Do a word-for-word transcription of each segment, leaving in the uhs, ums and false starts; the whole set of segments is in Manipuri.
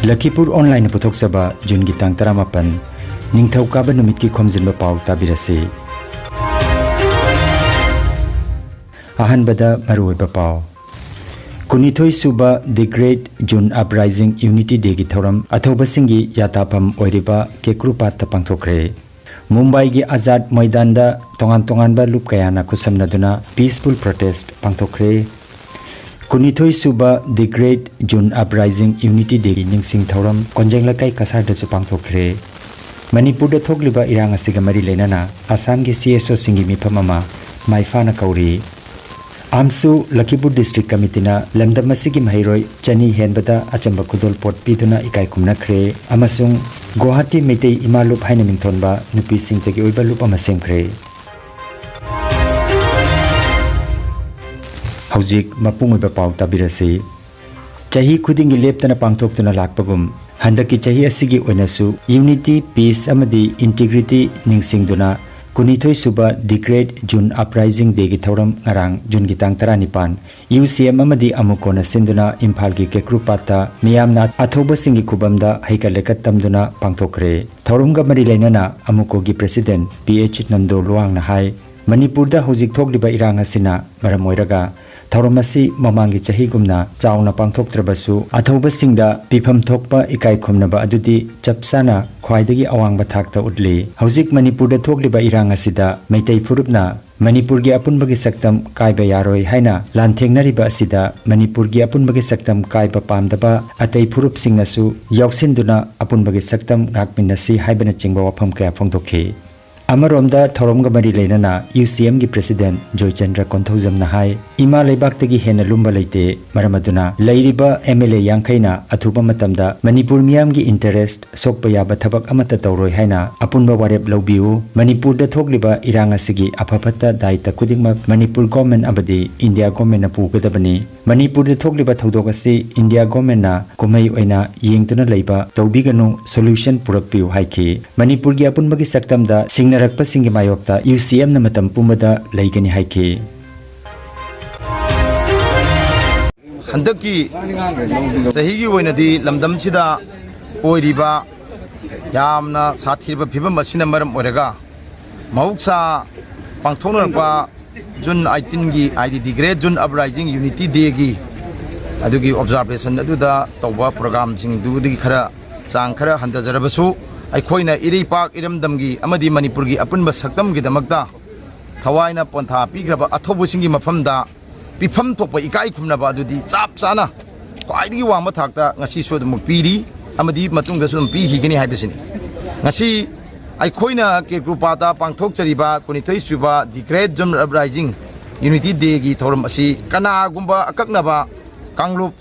ꯂꯈꯤꯄꯨꯔ ꯑꯣꯟꯂꯥꯏꯟꯅ ꯄꯨꯊꯣꯛꯆꯕ ꯖꯨꯟꯒꯤ ꯇꯥꯡ ꯇꯔꯥꯃꯥꯄꯟ, ꯅꯤꯡꯊꯧꯀꯥꯕ ꯅꯨꯃꯤꯠꯀꯤ ꯈꯣꯝꯖꯤꯟꯕ ꯄꯥꯎ ꯇꯥꯕꯤꯔꯁꯤ꯫ ꯑꯍꯥꯟꯕꯗ ꯃꯔꯨꯑꯣꯏꯕ ꯄꯥꯎ꯫ ꯀꯨꯟꯅꯤꯊꯣꯏ ꯁꯨꯕ The Great June Uprising Unity Dayꯒꯤ ꯊꯧꯔꯝ ꯑꯊꯧꯕꯁꯤꯡꯒꯤ ꯌꯥꯇꯥꯐꯝ ꯑꯣꯏꯔꯤꯕ ꯀꯦꯀ꯭ꯔꯨꯄꯥꯠꯇ ꯄꯥꯡꯊꯣꯛꯈ꯭ꯔꯦ꯫ ꯃꯨꯝꯕꯥꯏꯒꯤ ꯑꯖꯥꯗ ꯃꯣꯏꯗꯥꯟꯗ ꯇꯣꯉꯥꯟ ꯇꯣꯉꯥꯟꯕ ꯂꯨꯞ ꯀꯌꯥꯅ ꯈꯨꯠꯁꯝꯅꯗꯨꯅ peaceful protest ꯄꯥꯡꯊꯣꯛꯈ꯭ꯔꯦ꯫ ꯀꯨꯟꯅꯤꯊꯣꯏ ꯁꯨꯕ The Great June Uprising Unity Dayꯒꯤ ꯅꯤꯡꯁꯤꯡ ꯊꯧꯔꯝ ꯀꯣꯟꯖꯦꯡ ꯂꯩꯀꯥꯏ ꯀꯁꯥꯔꯗꯁꯨ ꯄꯥꯡꯊꯣꯛꯈ꯭ꯔꯦ꯫ ꯃꯅꯤꯄꯨꯔꯗ ꯊꯣꯛꯂꯤꯕ ꯏꯔꯥꯡ ꯑꯁꯤꯒ ꯃꯔꯤ ꯂꯩꯅꯅ ꯑꯁꯥꯝꯒꯤ CSOꯁꯤꯡꯒꯤ ꯃꯤꯐꯝ ꯑꯃ ꯃꯥꯏꯐꯥꯅ ꯀꯧꯔꯤ꯫ ꯑꯥꯝꯁꯨ ꯂꯈꯤꯄꯨꯔ ꯗꯤꯁꯇ꯭ꯔꯤꯛ ꯀꯃꯤꯇꯤꯅ ꯂꯝꯗꯝ ꯑꯁꯤꯒꯤ ꯃꯍꯩꯔꯣꯏ ꯆꯅꯤ ꯍꯦꯟꯕꯗ ꯑꯆꯝꯕ ꯈꯨꯗꯣꯜꯄꯣꯠ ꯄꯤꯗꯨꯅ ꯏꯀꯥꯏ ꯈꯨꯝꯅꯈ꯭ꯔꯦ ꯑꯃꯁꯨꯡ ꯒꯨꯋꯥꯍꯥꯇꯤ ꯃꯩꯇꯩ ꯏꯃꯥ ꯂꯨꯞ ꯍꯥꯏꯅ ꯃꯤꯡꯊꯣꯟꯕ ꯅꯨꯄꯤꯁꯤꯡꯇꯒꯤ ꯑꯣꯏꯕ ꯂꯨꯞ ꯑꯃ ꯁꯦꯝꯈ꯭ꯔꯦ꯫ ꯍꯧꯖꯤꯛ ꯃꯄꯨꯡ ꯑꯣꯏꯕ ꯄꯥꯎ ꯇꯥꯕꯤꯔꯁꯤ꯫ ꯆꯍꯤ ꯈꯨꯗꯤꯡꯒꯤ ꯂꯦꯞꯇꯅ ꯄꯥꯡꯊꯣꯛꯇꯨꯅ ꯂꯥꯛꯄꯒꯨꯝ, ꯍꯟꯗꯛꯀꯤ ꯆꯍꯤ ꯑꯁꯤꯒꯤ ꯑꯣꯏꯅꯁꯨ unity, peace ꯑꯃꯗꯤ integrity ꯅꯤꯡꯁꯤꯡꯗꯨꯅ ꯀꯨꯟꯅꯤꯊꯣꯏ ꯁꯨꯕ The Great June Uprising Dayꯒꯤ ꯊꯧꯔꯝ ꯉꯔꯥꯡ ꯖꯨꯟꯒꯤ ꯇꯥꯡ ꯇꯔꯥꯅꯤꯄꯥꯟ UCM ꯑꯃꯗꯤ ꯑꯃꯨꯀꯣꯅ ꯁꯤꯟꯗꯨꯅ ꯏꯝꯐꯥꯜꯒꯤ ꯀꯦꯀ꯭ꯔꯨꯄꯥꯠꯇ ꯃꯤꯌꯥꯝꯅ ꯑꯊꯧꯕꯁꯤꯡꯒꯤ ꯈꯨꯕꯝꯗ ꯍꯩꯀꯠ ꯂꯩꯀꯠ ꯇꯝꯗꯨꯅ ꯄꯥꯡꯊꯣꯛꯈ꯭ꯔꯦ꯫ ꯊꯧꯔꯝꯒ ꯃꯔꯤ ꯂꯩꯅꯅ ꯑꯃꯨꯀꯣꯒꯤ president P H ꯅꯟꯗꯣ ꯂꯨꯋꯥꯡꯅ ꯍꯥꯏ, ꯃꯅꯤꯄꯨꯔꯗ ꯍꯧꯖꯤꯛ ꯊꯣꯛꯂꯤꯕ ꯏꯔꯥꯡ ꯑꯁꯤꯅ ꯃꯔꯝ ꯑꯣꯏꯔꯒ ꯊꯧꯔꯝ ꯑꯁꯤ ꯃꯃꯥꯡꯒꯤ ꯆꯍꯤꯒꯨꯝꯅ ꯆꯥꯎꯅ ꯄꯥꯡꯊꯣꯛꯇ꯭ꯔꯕꯁꯨ, ꯑꯊꯧꯕꯁꯤꯡꯗ ꯄꯤꯐꯝ ꯊꯣꯛꯄ ꯏꯀꯥꯏ ꯈꯨꯝꯅꯕ ꯑꯗꯨꯗꯤ ꯆꯞ ꯆꯥꯅ ꯈ꯭ꯋꯥꯏꯗꯒꯤ ꯑꯋꯥꯡꯕ ꯊꯥꯛꯇ ꯎꯠꯂꯤ꯫ ꯍꯧꯖꯤꯛ ꯃꯅꯤꯄꯨꯔꯗ ꯊꯣꯛꯂꯤꯕ ꯏꯔꯥꯡ ꯑꯁꯤꯗ ꯃꯩꯇꯩ ꯐꯨꯔꯨꯞꯅ ꯃꯅꯤꯄꯨꯔꯒꯤ ꯑꯄꯨꯟꯕꯒꯤ ꯁꯛꯇꯝ ꯀꯥꯏꯕ ꯌꯥꯔꯣꯏ ꯍꯥꯏꯅ ꯂꯥꯟꯊꯦꯡꯅꯔꯤꯕ ꯑꯁꯤꯗ ꯃꯅꯤꯄꯨꯔꯒꯤ ꯑꯄꯨꯟꯕꯒꯤ ꯁꯛꯇꯝ ꯀꯥꯏꯕ ꯄꯥꯝꯗꯕ ꯑꯇꯩ ꯐꯨꯔꯨꯞꯁꯤꯡꯅꯁꯨ ꯌꯥꯎꯁꯤꯟꯗꯨꯅ ꯑꯄꯨꯟꯕꯒꯤ ꯁꯛꯇꯝ ꯉꯥꯛꯃꯤꯟꯅꯁꯤ ꯍꯥꯏꯕꯅꯆꯤꯡꯕ ꯋꯥꯐꯝ ꯀꯌꯥ ꯐꯣꯡꯗꯣꯛꯈꯤ꯫ ꯑꯃꯔꯣꯝꯗ ꯊꯧꯔꯝꯒ ꯃꯔꯤ ꯂꯩꯅꯅ UCMꯒꯤ president ꯖꯣꯏꯆꯟꯗ꯭ꯔ ꯀꯣꯟꯊꯧꯖꯝꯅ ꯍꯥꯏ, ꯏꯃꯥ ꯂꯩꯕꯥꯛꯇꯒꯤ ꯍꯦꯟꯅ ꯂꯨꯝꯕ ꯂꯩꯇꯦ, ꯃꯔꯝ ꯑꯗꯨꯅ ꯂꯩꯔꯤꯕ MLA ꯌꯥꯡꯈꯩꯅ ꯑꯊꯨꯕ ꯃꯇꯝꯗ ꯃꯅꯤꯄꯨꯔ ꯃꯤꯌꯥꯝꯒꯤ interest ꯁꯣꯛꯄ ꯌꯥꯕ ꯊꯕꯛ ꯑꯃꯠꯇ ꯇꯧꯔꯣꯏ ꯍꯥꯏꯅ ꯑꯄꯨꯟꯕ ꯋꯥꯔꯦꯞ ꯂꯧꯕꯤꯌꯨ꯫ ꯃꯅꯤꯄꯨꯔꯗ ꯊꯣꯛꯂꯤꯕ ꯏꯔꯥꯡ ꯑꯁꯤꯒꯤ ꯑꯐ ꯐꯠꯇ ꯗꯥꯏꯇ ꯈꯨꯗꯤꯡꯃꯛ ꯃꯅꯤꯄꯨꯔ government ꯑꯃꯗꯤ India governmentꯅ ꯄꯨꯒꯗꯕꯅꯤ꯫ ꯃꯅꯤꯄꯨꯔꯗ ꯊꯣꯛꯂꯤꯕ ꯊꯧꯗꯣꯛ ꯑꯁꯤ India governmentꯅ ꯀꯨꯝꯍꯩ ꯑꯣꯏꯅ ꯌꯦꯡꯗꯨꯅ ꯂꯩꯕ ꯇꯧꯕꯤꯒꯅꯨ, solution ꯄꯨꯔꯛꯄꯤꯌꯨ ꯍꯥꯏꯈꯤ꯫ ꯃꯅꯤꯄꯨꯔꯒꯤ ꯑꯄꯨꯟꯕꯒꯤ ꯁꯛꯇꯝꯗ ꯁꯤꯡꯅꯔꯛꯄꯁꯤꯡꯒꯤ ꯃꯥꯌꯣꯛꯇ UCMꯅ ꯃꯇꯝ ꯄꯨꯝꯕꯗ ꯂꯩꯒꯅꯤ ꯍꯥꯏꯈꯤ꯫ ꯍꯟꯗꯛꯀꯤ ꯆꯍꯤꯒꯤ ꯑꯣꯏꯅꯗꯤ ꯂꯝꯗꯝꯁꯤꯗ ꯑꯣꯏꯔꯤꯕ ꯌꯥꯝꯅ ꯁꯥꯊꯤꯔꯕ ꯐꯤꯕꯝ ꯑꯁꯤꯅ ꯃꯔꯝ ꯑꯣꯏꯔꯒ, ꯃꯍꯧꯁꯥ ꯄꯥꯡꯊꯣꯛꯅꯔꯛꯄ ꯖꯨꯟ ꯑꯩꯠꯇꯤꯟꯒꯤ, ꯍꯥꯏꯗꯤ The Great June Uprising Unity Dayꯒꯤ ꯑꯗꯨꯒꯤ ꯑꯣꯕꯖꯥꯔꯕꯦꯁꯟ ꯑꯗꯨꯗ ꯇꯧꯕ ꯄ꯭ꯔꯣꯒꯥꯝꯁꯤꯡꯗꯨꯗꯒꯤ ꯈꯔ, ꯆꯥꯡ ꯈꯔ ꯍꯟꯊꯖꯔꯕꯁꯨ, ꯑꯩꯈꯣꯏꯅ ꯏꯔꯩꯄꯥꯛ ꯏꯔꯝꯗꯝꯒꯤ ꯑꯃꯗꯤ ꯃꯅꯤꯄꯨꯔꯒꯤ ꯑꯄꯨꯟꯕ ꯁꯛꯇꯝꯒꯤꯗꯃꯛꯇ ꯊꯋꯥꯏꯅ ꯄꯣꯟꯊꯥ ꯄꯤꯈ꯭ꯔꯕ ꯑꯊꯧꯕꯁꯤꯡꯒꯤ ꯃꯐꯝꯗ ꯄꯤꯐꯝ ꯊꯣꯛꯄ ꯏꯀꯥꯏ ꯈꯨꯝꯅꯕ ꯑꯗꯨꯗꯤ ꯆꯞ ꯆꯥꯅ ꯈ꯭ꯋꯥꯏꯗꯒꯤ ꯋꯥꯡꯕ ꯊꯥꯛꯇ ꯉꯁꯤꯁꯨ ꯑꯗꯨꯃꯛ ꯄꯤꯔꯤ ꯑꯃꯗꯤ ꯃꯇꯨꯡꯗꯁꯨ ꯑꯗꯨꯝ ꯄꯤꯈꯤꯒꯅꯤ ꯍꯥꯏꯕꯁꯤꯅꯤ꯫ ꯉꯁꯤ ꯑꯩꯈꯣꯏꯅ ꯀꯦꯀ꯭ꯔꯨꯄꯥꯗ ꯄꯥꯡꯊꯣꯛꯆꯔꯤꯕ ꯀꯨꯟꯅꯤꯊꯣꯏ ꯁꯨꯕ The Great June Uprising Unity Dayꯒꯤ ꯊꯧꯔꯝ ꯑꯁꯤ ꯀꯅꯥꯒꯨꯝꯕ ꯑꯀꯛꯅꯕ ꯀꯥꯡꯂꯨꯞ,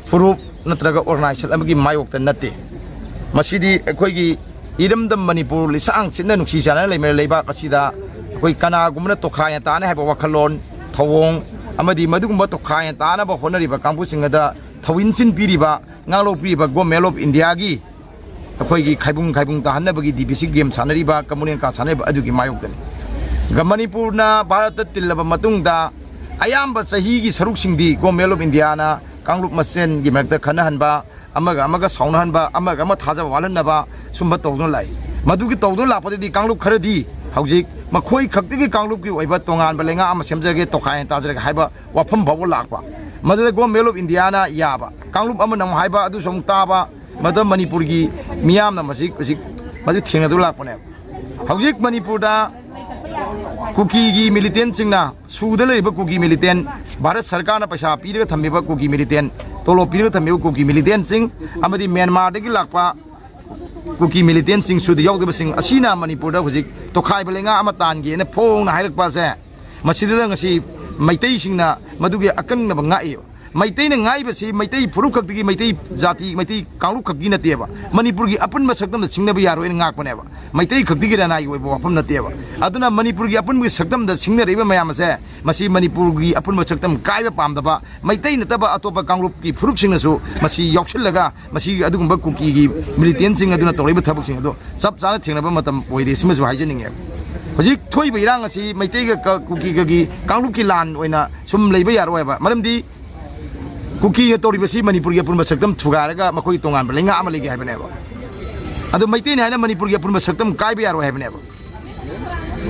ꯐꯨꯔꯨꯞ ꯅꯠꯇ꯭ꯔꯒ ꯑꯣꯔꯒꯅꯥꯏꯖꯦꯁꯟ ꯑꯃꯒꯤ ꯃꯥꯌꯣꯛꯇ ꯅꯠꯇꯦ꯫ ꯃꯁꯤꯗꯤ ꯑꯩꯈꯣꯏꯒꯤ ꯏꯔꯝꯗꯝ ꯃꯅꯤꯄꯨꯔ ꯂꯤꯁꯥꯡ ꯁꯤꯠꯅ ꯅꯨꯡꯁꯤ ꯆꯥꯟꯅꯅ ꯂꯩꯃꯤꯟꯅ ꯂꯩꯕꯥꯛ ꯑꯁꯤꯗ ꯑꯩꯈꯣꯏ ꯀꯅꯥꯒꯨꯝꯕꯅ ꯇꯣꯈꯥꯏꯅ ꯇꯥꯅ ꯍꯥꯏꯕ ꯋꯥꯈꯜꯂꯣꯟ, ꯊꯧꯑꯣꯡ ꯑꯃꯗꯤ ꯃꯗꯨꯒꯨꯝꯕ ꯇꯣꯈꯥꯏꯅ ꯇꯥꯅꯕ ꯍꯣꯠꯅꯔꯤꯕ ꯀꯥꯡꯕꯨꯁꯤꯡ ꯑꯗ ꯊꯧꯏꯟꯁꯤꯟ ꯄꯤꯔꯤꯕ, ꯉꯥꯛꯂꯣꯛꯄꯤꯔꯤꯕ Government of Indiaꯒꯤ ꯑꯩꯈꯣꯏꯒꯤ ꯈꯥꯏꯕꯨꯡ ꯈꯥꯏꯕꯨꯡ ꯇꯥꯍꯟꯅꯕꯒꯤ ꯗꯤ ꯕꯤ ꯁꯤ ꯒꯦꯝ ꯁꯥꯟꯅꯔꯤꯕ, ꯀꯃꯨꯅꯦꯟꯀꯥ ꯁꯥꯟꯅꯔꯤꯕ ꯑꯗꯨꯒꯤ ꯃꯥꯌꯣꯛꯇꯅꯤ꯫ ꯒ-, ꯃꯅꯤꯄꯨꯔꯅ ꯚꯥꯔꯠꯇ ꯇꯤꯜꯂꯕ ꯃꯇꯨꯡꯗ ꯑꯌꯥꯝꯕ ꯆꯍꯤꯒꯤ ꯁꯔꯨꯛꯁꯤꯡꯗꯤ Government of Indiaꯅ ꯀꯥꯡꯂꯨꯞ ꯃꯁꯦꯟꯒꯤ ꯃꯔꯛꯇ ꯈꯠꯅꯍꯟꯕ, ꯑꯃꯒ ꯑꯃꯒ ꯁꯥꯎꯅꯍꯟꯕ, ꯑꯃꯒ ꯑꯃ ꯊꯥꯖꯕ ꯋꯥꯠꯍꯟꯅꯕ ꯁꯨꯝꯕ ꯇꯧꯗꯨꯅ ꯂꯥꯛꯏ꯫ ꯃꯗꯨꯒꯤ ꯇꯧꯗꯨꯅ ꯂꯥꯛꯄꯗꯒꯤ ꯀꯥꯡꯂꯨꯞ ꯈꯔꯗꯤ ꯍꯧꯖꯤꯛ ꯃꯈꯣꯏ ꯈꯛꯇꯒꯤ ꯀꯥꯡꯂꯨꯞꯀꯤ ꯑꯣꯏꯕ ꯇꯣꯉꯥꯟꯕ ꯂꯩꯉꯥꯛ ꯑꯃ ꯁꯦꯝꯖꯔꯒꯦ, ꯇꯣꯈꯥꯏꯅ ꯇꯥꯖꯔꯒꯦ ꯍꯥꯏꯕ ꯋꯥꯐꯝ ꯐꯥꯎꯕ ꯂꯥꯛꯄ꯫ ꯃꯗꯨꯗ Government of Indiaꯅ ꯌꯥꯕ, ꯀꯥꯡꯂꯨꯞ ꯑꯃꯅ ꯑꯃꯨꯛ ꯍꯥꯏꯕ, ꯑꯗꯨꯁꯨ ꯑꯃꯨꯛ ꯇꯥꯕ, ꯃꯗꯨ ꯃꯅꯤꯄꯨꯔꯒꯤ ꯃꯤꯌꯥꯝꯅ ꯍꯧꯖꯤꯛ, ꯍꯧꯖꯤꯛ ꯃꯗꯨ ꯊꯦꯡꯅꯗꯨꯅ ꯂꯥꯛꯄꯅꯦꯕ꯫ ꯍꯧꯖꯤꯛ ꯃꯅꯤꯄꯨꯔꯗ ꯀꯨꯀꯤꯒꯤ ꯃꯤꯂꯤꯇꯦꯟꯁꯤꯡꯅ, ꯁꯨꯗ ꯂꯩꯔꯤꯕ ꯀꯨꯀꯤ ꯃꯤꯂꯤꯇꯦꯟ, ꯚꯥꯔꯠ ꯁꯔꯀꯥꯔꯅ ꯄꯩꯁꯥ ꯄꯤꯔꯒ ꯊꯝꯃꯤꯕ ꯀꯨꯀꯤ ꯃꯤꯂꯤꯇꯦꯟ, ꯇꯣꯂꯣꯞ ꯄꯤꯔꯒ ꯊꯝꯃꯤꯕ ꯀꯨꯀꯤ ꯃꯤꯂꯤꯇꯦꯟꯁꯤꯡ ꯑꯃꯗꯤ ꯃ꯭ꯌꯥꯟꯃꯥꯔꯗꯒꯤ ꯂꯥꯛꯄ ꯀꯨꯀꯤ ꯃꯤꯂꯤꯇꯦꯟꯁꯤꯡ, ꯁꯨꯗ ꯌꯥꯎꯗꯕꯁꯤꯡ ꯑꯁꯤꯅ ꯃꯅꯤꯄꯨꯔꯗ ꯍꯧꯖꯤꯛ ꯇꯣꯈꯥꯏꯕ ꯂꯩꯉꯥꯛ ꯑꯃ ꯇꯥꯟꯒꯦꯅ ꯐꯣꯡꯅ ꯍꯥꯏꯔꯛꯄ ꯑꯁꯦ, ꯃꯁꯤꯗ ꯉꯁꯤ ꯃꯩꯇꯩꯁꯤꯡꯅ ꯃꯗꯨꯒꯤ ꯑꯀꯟꯅꯕ ꯉꯥꯛꯏ꯫ ꯃꯩꯇꯩꯅ ꯉꯥꯛꯏꯕꯁꯤ ꯃꯩꯇꯩ ꯐꯨꯔꯨꯞ ꯈꯛꯇꯒꯤ, ꯃꯩꯇꯩ ꯖꯥꯇꯤ, ꯃꯩꯇꯩ ꯀꯥꯡꯂꯨꯞ ꯈꯛꯀꯤ ꯅꯠꯇꯦꯕ, ꯃꯅꯤꯄꯨꯔꯒꯤ ꯑꯄꯨꯟꯕ ꯁꯛꯇꯝꯗ ꯁꯤꯡꯅꯕ ꯌꯥꯔꯣꯏꯅ ꯉꯥꯛꯄꯅꯦꯕ꯫ ꯃꯩꯇꯩ ꯈꯛꯇꯒꯤ ꯔꯅꯥꯏꯒꯤ ꯑꯣꯏꯕ ꯋꯥꯐꯝ ꯅꯠꯇꯦꯕ꯫ ꯑꯗꯨꯅ ꯃꯅꯤꯄꯨꯔꯒꯤ ꯑꯄꯨꯟꯕꯒꯤ ꯁꯛꯇꯝꯗ ꯁꯤꯡꯅꯔꯛꯏꯕ ꯃꯌꯥꯝ ꯑꯁꯦ, ꯃꯁꯤ ꯃꯅꯤꯄꯨꯔꯒꯤ ꯑꯄꯨꯟꯕ ꯁꯛꯇꯝ ꯀꯥꯏꯕ ꯄꯥꯝꯗꯕ ꯃꯩꯇꯩ ꯅꯠꯇꯕ ꯑꯇꯣꯞꯄ ꯀꯥꯡꯂꯨꯞꯀꯤ ꯐꯨꯔꯨꯞꯁꯤꯡꯅꯁꯨ ꯃꯁꯤ ꯌꯥꯎꯁꯤꯜꯂꯒ, ꯃꯁꯤ ꯑꯗꯨꯒꯨꯝꯕ ꯀꯨꯀꯤꯒꯤ ꯃꯤꯂꯤꯇꯦꯟꯁꯤꯡ ꯑꯗꯨꯅ ꯇꯧꯔꯛꯏꯕ ꯊꯕꯛꯁꯤꯡ ꯑꯗꯨ ꯆꯞ ꯆꯥꯅ ꯊꯦꯡꯅꯕ ꯃꯇꯝ ꯑꯣꯏꯔꯦ, ꯁꯤꯃꯁꯨ ꯍꯥꯏꯖꯅꯤꯡꯉꯦ꯫ ꯍꯧꯖꯤꯛ ꯊꯣꯛꯏꯕ ꯏꯔꯥꯡ ꯑꯁꯤ ꯃꯩꯇꯩꯒ ꯀ-, ꯀꯨꯀꯤꯒꯒꯤ ꯀꯥꯡꯂꯨꯞꯀꯤ ꯂꯥꯟ ꯑꯣꯏꯅ ꯁꯨꯝ ꯂꯩꯕ ꯌꯥꯔꯣꯏ ꯍꯥꯏꯕ꯫ ꯃꯔꯝꯗꯤ ꯀꯨꯀꯤꯅ ꯇꯧꯔꯤꯕꯁꯤ ꯃꯅꯤꯄꯨꯔꯒꯤ ꯑꯄꯨꯟꯕ ꯁꯛꯇꯝ ꯊꯨꯒꯥꯏꯔꯒ ꯃꯈꯣꯏꯒꯤ ꯇꯣꯉꯥꯟꯕ ꯂꯩꯉꯥꯛ ꯑꯃ ꯂꯩꯒꯦ ꯍꯥꯏꯕꯅꯦꯕ꯫ ꯑꯗꯨ ꯃꯩꯇꯩꯅ ꯍꯥꯏꯅ ꯃꯅꯤꯄꯨꯔꯒꯤ ꯑꯄꯨꯟꯕ ꯁꯛꯇꯝ ꯀꯥꯏꯕ ꯌꯥꯔꯣꯏ ꯍꯥꯏꯕꯅꯦꯕ꯫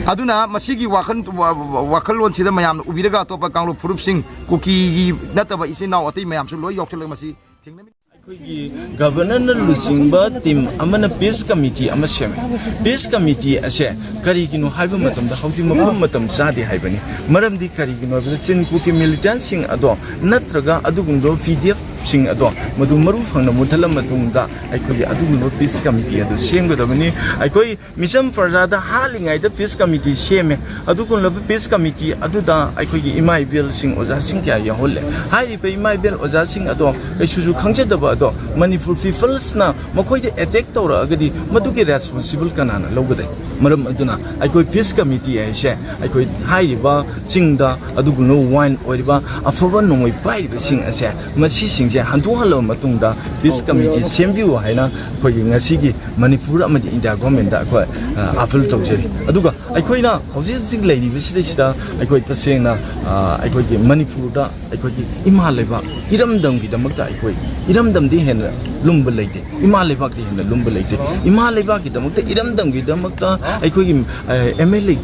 ꯑꯗꯨꯅ ꯃꯁꯤꯒꯤ ꯋꯥꯈꯜ, ꯋꯥ-, ꯋꯥ-, ꯋꯥꯈꯜꯂꯣꯟꯁꯤꯗ ꯃꯌꯥꯝꯅ ꯎꯕꯤꯔꯒ ꯑꯇꯣꯞꯄ ꯀꯥꯡꯂꯨꯞ ꯐꯨꯔꯨꯞꯁꯤꯡ, ꯀꯨꯀꯤꯒꯤ ꯅꯠꯇꯕ ꯏꯆꯤꯟ ꯏꯅꯥꯎ ꯑꯇꯩ ꯃꯌꯥꯝꯁꯨ ꯂꯣꯏ ꯌꯥꯎꯁꯜꯂꯒ ꯃꯁꯤ ꯊꯦꯡꯅꯃꯤꯟꯅꯩ꯫ ꯑꯩꯈꯣꯏꯒꯤ ꯒꯚꯔꯅꯔꯅ ꯂꯨꯆꯤꯡꯕ ꯇꯤꯝ ꯑꯃꯅ ꯄꯤꯁ ꯀꯃꯤꯇꯤ ꯑꯃ ꯁꯦꯝꯃꯦ꯫ ꯄꯤꯁ ꯀꯃꯤꯇꯤ ꯑꯁꯦ ꯀꯔꯤꯒꯤꯅꯣ ꯍꯥꯏꯕ ꯃꯇꯝꯗ ꯍꯧꯖꯤꯛ ꯃꯐꯝ ꯃꯇꯝ ꯆꯥꯗꯦ ꯍꯥꯏꯕꯅꯤ꯫ ꯃꯔꯝꯗꯤ ꯀꯔꯤꯒꯤꯅꯣ ꯍꯥꯏꯕꯗ ꯆꯤꯟ ꯀꯨꯀꯤ ꯃꯤꯂꯤꯇꯦꯟꯁꯤꯡ ꯑꯗꯣ ꯅꯠꯇ꯭ꯔꯒ ꯑꯗꯨꯒꯨꯝꯂꯕ ꯄꯤ ꯗꯤ ꯑꯦꯐꯁꯤꯡ ꯑꯗꯣ ꯃꯗꯨ ꯃꯔꯨ ꯐꯪꯅ ꯃꯨꯠꯊꯠꯂ ꯃꯇꯨꯡꯗ ꯑꯩꯈꯣꯏꯒꯤ ꯑꯗꯨꯒꯨꯝꯂꯕ ꯄꯤꯁ ꯀꯃꯤꯇꯤ ꯑꯗꯨ ꯁꯦꯝꯒꯗꯕꯅꯤ꯫ ꯑꯩꯈꯣꯏ ꯃꯤꯆꯝ ꯄ꯭ꯔꯖꯥꯗ ꯍꯥꯠꯂꯤꯉꯩꯗ ꯄꯤꯁ ꯀꯃꯤꯇꯤ ꯁꯦꯝꯃꯦ꯫ ꯑꯗꯨꯒꯨꯝꯂꯕ ꯄꯤꯁ ꯀꯃꯤꯇꯤ ꯑꯗꯨꯗ ꯑꯩꯈꯣꯏꯒꯤ ꯏꯃꯥ ꯏꯕꯦꯜꯁꯤꯡ, ꯑꯣꯖꯥꯁꯤꯡ ꯀꯌꯥ ꯌꯥꯎꯍꯜꯂꯦ꯫ ꯍꯥꯏꯔꯤꯕ ꯏꯃꯥ ꯏꯕꯦꯜ ꯑꯣꯖꯥꯁꯤꯡ ꯑꯗꯣ ꯀꯩꯁꯨꯁꯨ ꯈꯪꯖꯗꯕ ꯑꯗꯣ ꯃꯅꯤꯄꯨꯔ ꯄꯤꯄꯜꯁꯅ ꯃꯈꯣꯏꯗ ꯑꯦꯇꯦꯛ ꯇꯧꯔꯛꯑꯒꯗꯤ ꯃꯗꯨꯒꯤ ꯔꯦꯁꯄꯣꯟꯁꯤꯕꯜ ꯀꯅꯥꯅ ꯂꯧꯒꯗꯒꯦ? ꯃꯔꯝ ꯑꯗꯨꯅ ꯑꯩꯈꯣꯏ ꯄꯤꯁ ꯀꯃꯤꯇꯤ ꯍꯥꯏꯁꯦ ꯑꯩꯈꯣꯏ ꯍꯥꯏꯔꯤꯕ ꯆꯤꯡꯗ ꯑꯗꯨꯒꯨꯝꯂꯕ ꯋꯥꯏꯟ ꯑꯣꯏꯔꯤꯕ ꯑꯐꯕ ꯅꯣꯡꯃꯩ ꯄꯥꯏꯔꯤꯕꯁꯤꯡ ꯑꯁꯦ, ꯃꯁꯤꯁꯤꯡꯁꯦ ꯍꯟꯗꯣꯛꯍꯜꯂꯕ ꯃꯇꯨꯡꯗ ꯄꯤꯁ ꯀꯃꯤꯇꯤ ꯁꯦꯝꯕꯤꯌꯨ ꯍꯥꯏꯅ ꯑꯩꯈꯣꯏꯒꯤ ꯉꯁꯤꯒꯤ ꯃꯅꯤꯄꯨꯔ ꯑꯃꯗꯤ ꯏꯟꯗꯤꯌꯥ ꯒꯣꯔꯃꯦꯟꯗ ꯑꯩꯈꯣꯏ, ꯑ, ꯑꯥꯄꯤꯜ ꯇꯧꯖꯔꯤ꯫ ꯑꯗꯨꯒ ꯑꯩꯈꯣꯏꯅ ꯍꯧꯖꯤꯛ ꯍꯧꯖꯤꯛ ꯂꯩꯔꯤꯕꯁꯤꯗꯩꯁꯤꯗ ꯑꯩꯈꯣꯏ ꯇꯁꯦꯡꯅ, ꯑ, ꯑꯩꯈꯣꯏꯒꯤ ꯃꯅꯤꯄꯨꯔꯗ ꯑꯩꯈꯣꯏꯒꯤ ꯏꯃꯥ ꯂꯩꯕꯥꯛ ꯏꯔꯝꯗꯝꯒꯤꯗꯃꯛꯇ ꯑꯩꯈꯣꯏ ꯏꯔꯝꯗꯝꯗꯤ ꯍꯦꯟꯅ ꯂꯨꯝꯕ ꯂꯩꯇꯦ, ꯏꯃꯥ ꯂꯩꯕꯥꯛꯇꯤ ꯍꯦꯟꯅ ꯂꯨꯝꯕ ꯂꯩꯇꯦ꯫ ꯏꯃꯥ ꯂꯩꯕꯥꯛꯀꯤꯗꯃꯛꯇ, ꯏꯔꯝꯗꯝꯒꯤꯗꯃꯛꯇ ꯑꯩꯈꯣꯏꯒꯤ, ꯑ, M L A,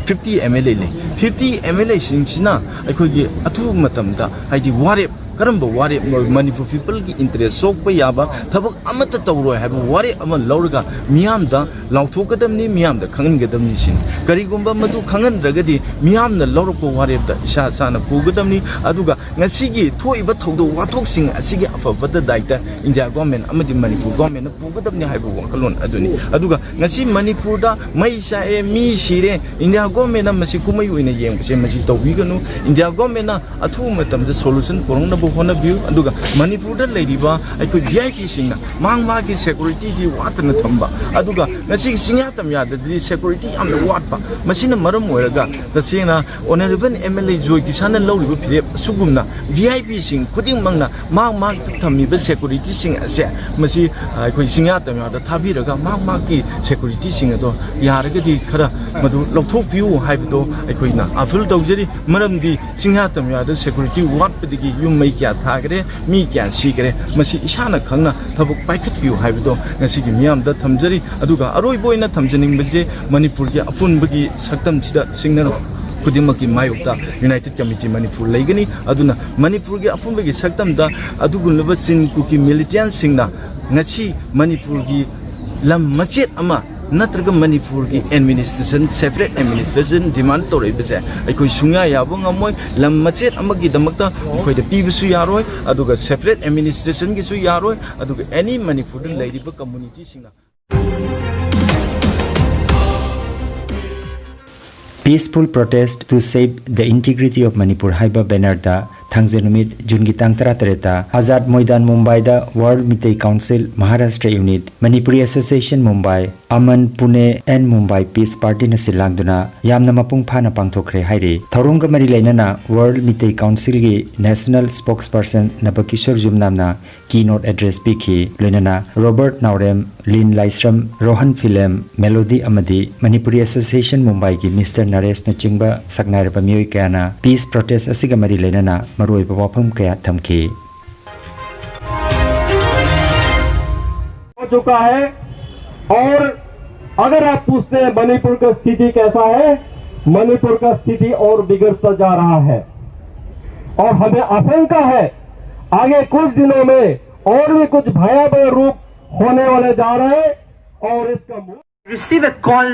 fifty M L A ꯂꯩ꯫ ꯐꯤꯐꯇꯤ ꯑꯦꯝ ꯑꯦꯜ ꯑꯦꯁꯤꯡꯁꯤꯅ ꯑꯩꯈꯣꯏꯒꯤ ꯑꯊꯨꯕ ꯃꯇꯝꯗ, ꯍꯥꯏꯗꯤ ꯋꯥꯔꯦꯞ, ꯀꯔꯝꯕ ꯋꯥꯔꯦꯞ, ꯃꯅꯤꯄꯨꯔ ꯄꯤꯄꯜꯒꯤ ꯏꯟꯇꯔꯦꯁ ꯁꯣꯛꯄ ꯌꯥꯕ ꯊꯕꯛ ꯑꯃꯠꯇ ꯇꯧꯔꯣꯏ ꯍꯥꯏꯕ ꯋꯥꯔꯦꯞ ꯑꯃ ꯂꯧꯔꯒ ꯃꯤꯌꯥꯝꯗ ꯂꯥꯎꯊꯣꯛꯀꯗꯕꯅꯤ, ꯃꯤꯌꯥꯝꯗ ꯈꯪꯍꯟꯒꯗꯕꯅꯤ ꯁꯤꯅꯤ꯫ ꯀꯔꯤꯒꯨꯝꯕ ꯃꯗꯨ ꯈꯪꯍꯟꯗ꯭ꯔꯒꯗꯤ ꯃꯤꯌꯥꯝꯅ ꯂꯧꯔꯛꯄ ꯋꯥꯔꯦꯞꯇ ꯏꯁꯥ ꯏꯁꯥꯅ ꯄꯨꯒꯗꯕꯅꯤ꯫ ꯑꯗꯨꯒ ꯉꯁꯤꯒꯤ ꯊꯣꯛꯏꯕ ꯊꯧꯗꯣꯛ ꯋꯥꯊꯣꯛꯁꯤꯡ ꯑꯁꯤꯒꯤ ꯑꯐꯕꯗ ꯗꯥꯏꯇ ꯏꯟꯗꯤꯌꯥ ꯒꯣꯔꯃꯦꯟ ꯑꯃꯗꯤ ꯃꯅꯤꯄꯨꯔ ꯒꯣꯔꯃꯦꯟꯅ ꯄꯨꯒꯗꯕꯅꯤ ꯍꯥꯏꯕ ꯋꯥꯈꯜꯂꯣꯟ ꯑꯗꯨꯅꯤ꯫ ꯑꯗꯨꯒ ꯉꯁꯤ ꯃꯅꯤꯄꯨꯔꯗ ꯃꯩ ꯆꯥꯛꯑꯦ, ꯃꯤ ꯁꯤꯔꯦ, ꯏꯟꯗꯤꯌꯥ ꯒꯣꯔꯃꯦꯟꯅ ꯃꯁꯤ ꯀꯨꯝꯍꯩ ꯑꯣꯏꯅ ꯌꯦꯡꯕꯁꯦ ꯃꯁꯤ ꯇꯧꯕꯤꯒꯅꯨ꯫ ꯏꯟꯗꯤꯌꯥ ꯒꯣꯔꯃꯦꯟꯅ ꯑꯊꯨꯕ ꯃꯇꯝꯗ ꯁꯣꯂꯨꯁꯟ ꯄꯨꯔꯛꯅꯕ ꯍꯣꯠꯅꯕꯤꯌꯨ꯫ ꯑꯗꯨꯒ ꯃꯅꯤꯄꯨꯔꯗ ꯂꯩꯔꯤꯕ ꯑꯩꯈꯣꯏ ꯚꯤ ꯑꯥꯏ ꯄꯤꯁꯤꯡꯅ ꯃꯍꯥꯛ ꯃꯍꯥꯛꯀꯤ ꯁꯦꯀꯨꯔꯤꯇꯤꯗꯤ ꯋꯥꯠꯇꯅ ꯊꯝꯕ, ꯑꯗꯨꯒ ꯉꯁꯤꯒꯤ ꯆꯤꯡꯌꯥ ꯇꯝꯌꯥꯗꯗꯤ ꯁꯦꯀꯨꯔꯤꯇꯤ ꯌꯥꯝꯅ ꯋꯥꯠꯄ, ꯃꯁꯤꯅ ꯃꯔꯝ ꯑꯣꯏꯔꯒ ꯇꯁꯦꯡꯅ ꯑꯣꯅꯔꯦꯕꯜ ꯑꯦꯝ ꯑꯦꯜ ꯑꯦ ꯖꯣꯏ ꯀꯤꯁꯥꯟꯅ ꯂꯧꯔꯤꯕ ꯐꯤꯔꯦꯞ ꯑꯁꯤꯒꯨꯝꯅ ꯚꯤ ꯑꯥꯏ ꯄꯤꯁꯤꯡ ꯈꯨꯗꯤꯡꯃꯛꯅ ꯃꯍꯥꯛ ꯃꯍꯥꯛ ꯊꯝꯃꯤꯕ ꯁꯦꯀꯨꯔꯤꯇꯤꯁꯤꯡ ꯑꯁꯦ ꯃꯁꯤ, ꯑ, ꯑꯩꯈꯣꯏ ꯆꯤꯡꯌꯥ ꯇꯝꯌꯥꯗ ꯊꯥꯕꯤꯔꯒ ꯃꯍꯥꯛ ꯃꯍꯥꯛꯀꯤ ꯁꯦꯀꯨꯔꯤꯇꯤꯁꯤꯡ ꯑꯗꯣ ꯌꯥꯔꯒꯗꯤ ꯈꯔ ꯃꯗꯨ ꯂꯧꯊꯣꯛꯄꯤꯌꯨ ꯍꯥꯏꯕꯗꯣ ꯑꯩꯈꯣꯏꯅ ꯑꯥꯄꯤꯜ ꯇꯧꯖꯔꯤ꯫ ꯃꯔꯝꯗꯤ ꯆꯤꯡꯌꯥ ꯇꯝꯌꯥꯗ ꯁꯦꯀꯨꯔꯤꯇꯤ ꯋꯥꯠꯄꯗꯒꯤ ꯌꯨꯝ ꯃꯩ ꯀꯌꯥ ꯊꯥꯈ꯭ꯔꯦ, ꯃꯤ ꯀꯌꯥ ꯁꯤꯈ꯭ꯔꯦ, ꯃꯁꯤ ꯏꯁꯥꯅ ꯈꯪꯅ ꯊꯕꯛ ꯄꯥꯏꯈꯠꯄꯤꯌꯨ ꯍꯥꯏꯕꯗꯣ ꯉꯁꯤꯒꯤ ꯃꯤꯌꯥꯝꯗ ꯊꯝꯖꯔꯤ꯫ ꯑꯗꯨꯒ ꯑꯔꯣꯏꯕ ꯑꯣꯏꯅ ꯊꯝꯖꯅꯤꯡꯕꯁꯦ, ꯃꯅꯤꯄꯨꯔꯒꯤ ꯑꯄꯨꯟꯕꯒꯤ ꯁꯛꯇꯝꯁꯤꯗ ꯁꯤꯡꯅꯔꯛ ꯈꯨꯗꯤꯡꯃꯛꯀꯤ ꯃꯥꯌꯣꯛꯇ United Committee ꯃꯅꯤꯄꯨꯔ ꯂꯩꯒꯅꯤ꯫ ꯑꯗꯨꯅ ꯃꯅꯤꯄꯨꯔꯒꯤ ꯑꯄꯨꯟꯕꯒꯤ ꯁꯛꯇꯝꯗ ꯑꯗꯨꯒꯨꯝꯂꯕ ꯆꯤꯟ ꯀꯨꯀꯤ militantꯁꯤꯡꯅ ꯉꯁꯤ ꯃꯅꯤꯄꯨꯔꯒꯤ ꯂꯝ ꯃꯆꯦꯠ ꯑꯃ ꯅꯠꯇ꯭ꯔꯒ ꯃꯅꯤꯄꯨꯔꯒꯤ administration, separate administration demand ꯇꯧꯔꯛꯏꯕꯁꯦ ꯑꯩꯈꯣꯏ ꯁꯨꯡꯌꯥ ꯌꯥꯕ ꯉꯝꯃꯣꯏ꯫ ꯂꯝ ꯃꯆꯦꯠ ꯑꯃꯒꯤꯗꯃꯛꯇ ꯃꯈꯣꯏꯗ ꯄꯤꯕꯁꯨ ꯌꯥꯔꯣꯏ, ꯑꯗꯨꯒ separate administrationꯒꯤꯁꯨ ꯌꯥꯔꯣꯏ, ꯑꯗꯨꯒ any ꯃꯅꯤꯄꯨꯔꯗ ꯂꯩꯔꯤꯕ communityꯁꯤꯡꯅ Peaceful Protest to Save the Integrity of Manipur ꯍꯥꯏꯕ bannerꯗ ꯊꯥꯡꯖ ꯅꯨꯃꯤꯠ ꯖꯨꯟꯒꯤ ꯇꯥꯡ ꯇꯔꯥꯇꯔꯦꯠꯇ ꯑꯖꯥꯗ ꯃꯣꯏꯗꯥꯟ ꯃꯨꯝꯕꯥꯏꯗ World Meitei Council Maharashtra Unit, Manipuri Association Mumbai, Aman Pune and Mumbai Peace Partyꯅ ꯁꯤꯜ ꯂꯥꯡꯗꯨꯅ ꯌꯥꯝꯅ ꯃꯄꯨꯡ ꯐꯥꯅ ꯄꯥꯡꯊꯣꯛꯈ꯭ꯔꯦ ꯍꯥꯏꯔꯤ꯫ ꯊꯧꯔꯝꯒ ꯃꯔꯤ ꯂꯩꯅꯅ World Meitei Councilꯒꯤ National Spokesperson ꯅꯕꯀꯤꯁꯣꯔ ꯖꯨꯝꯅꯥꯝꯅ keynote address ꯄꯤꯈꯤ꯫ ꯂꯣꯏꯅꯅ ꯔꯣꯕꯔꯠ ꯅꯥꯎꯔꯦꯝ, ꯂꯤꯟ ꯂꯥꯏꯁ꯭ꯔꯝ, ꯔꯣꯍꯟ ꯐꯤꯂꯦꯝ, ꯃꯦꯂꯣꯗꯤ ꯑꯃꯗꯤ Manipuri Association ꯃꯨꯝꯕꯥꯏꯒꯤ Mister ꯅꯔꯦꯁꯅꯆꯤꯡꯕ ꯁꯛꯅꯥꯏꯔꯕ ꯃꯤꯑꯣꯏ ꯀꯌꯥꯅ peace protest ꯑꯁꯤꯒ ꯃꯔꯤ ꯂꯩꯅꯅ ꯃꯔꯨꯑꯣꯏꯕ ꯋꯥꯐꯝ ꯀꯌꯥ ꯊꯝꯈꯤ꯫ हो चुका है। और अगर आप पूछते हैं मणिपुर का स्थिति कैसा है, मणिपुर का स्थिति और बिगड़ता जा रहा है और हमें आशंका है आगे कुछ दिनों में और भी कुछ भयावह रूप होने वाले जा रहे हैं। और इसका मूल Received a call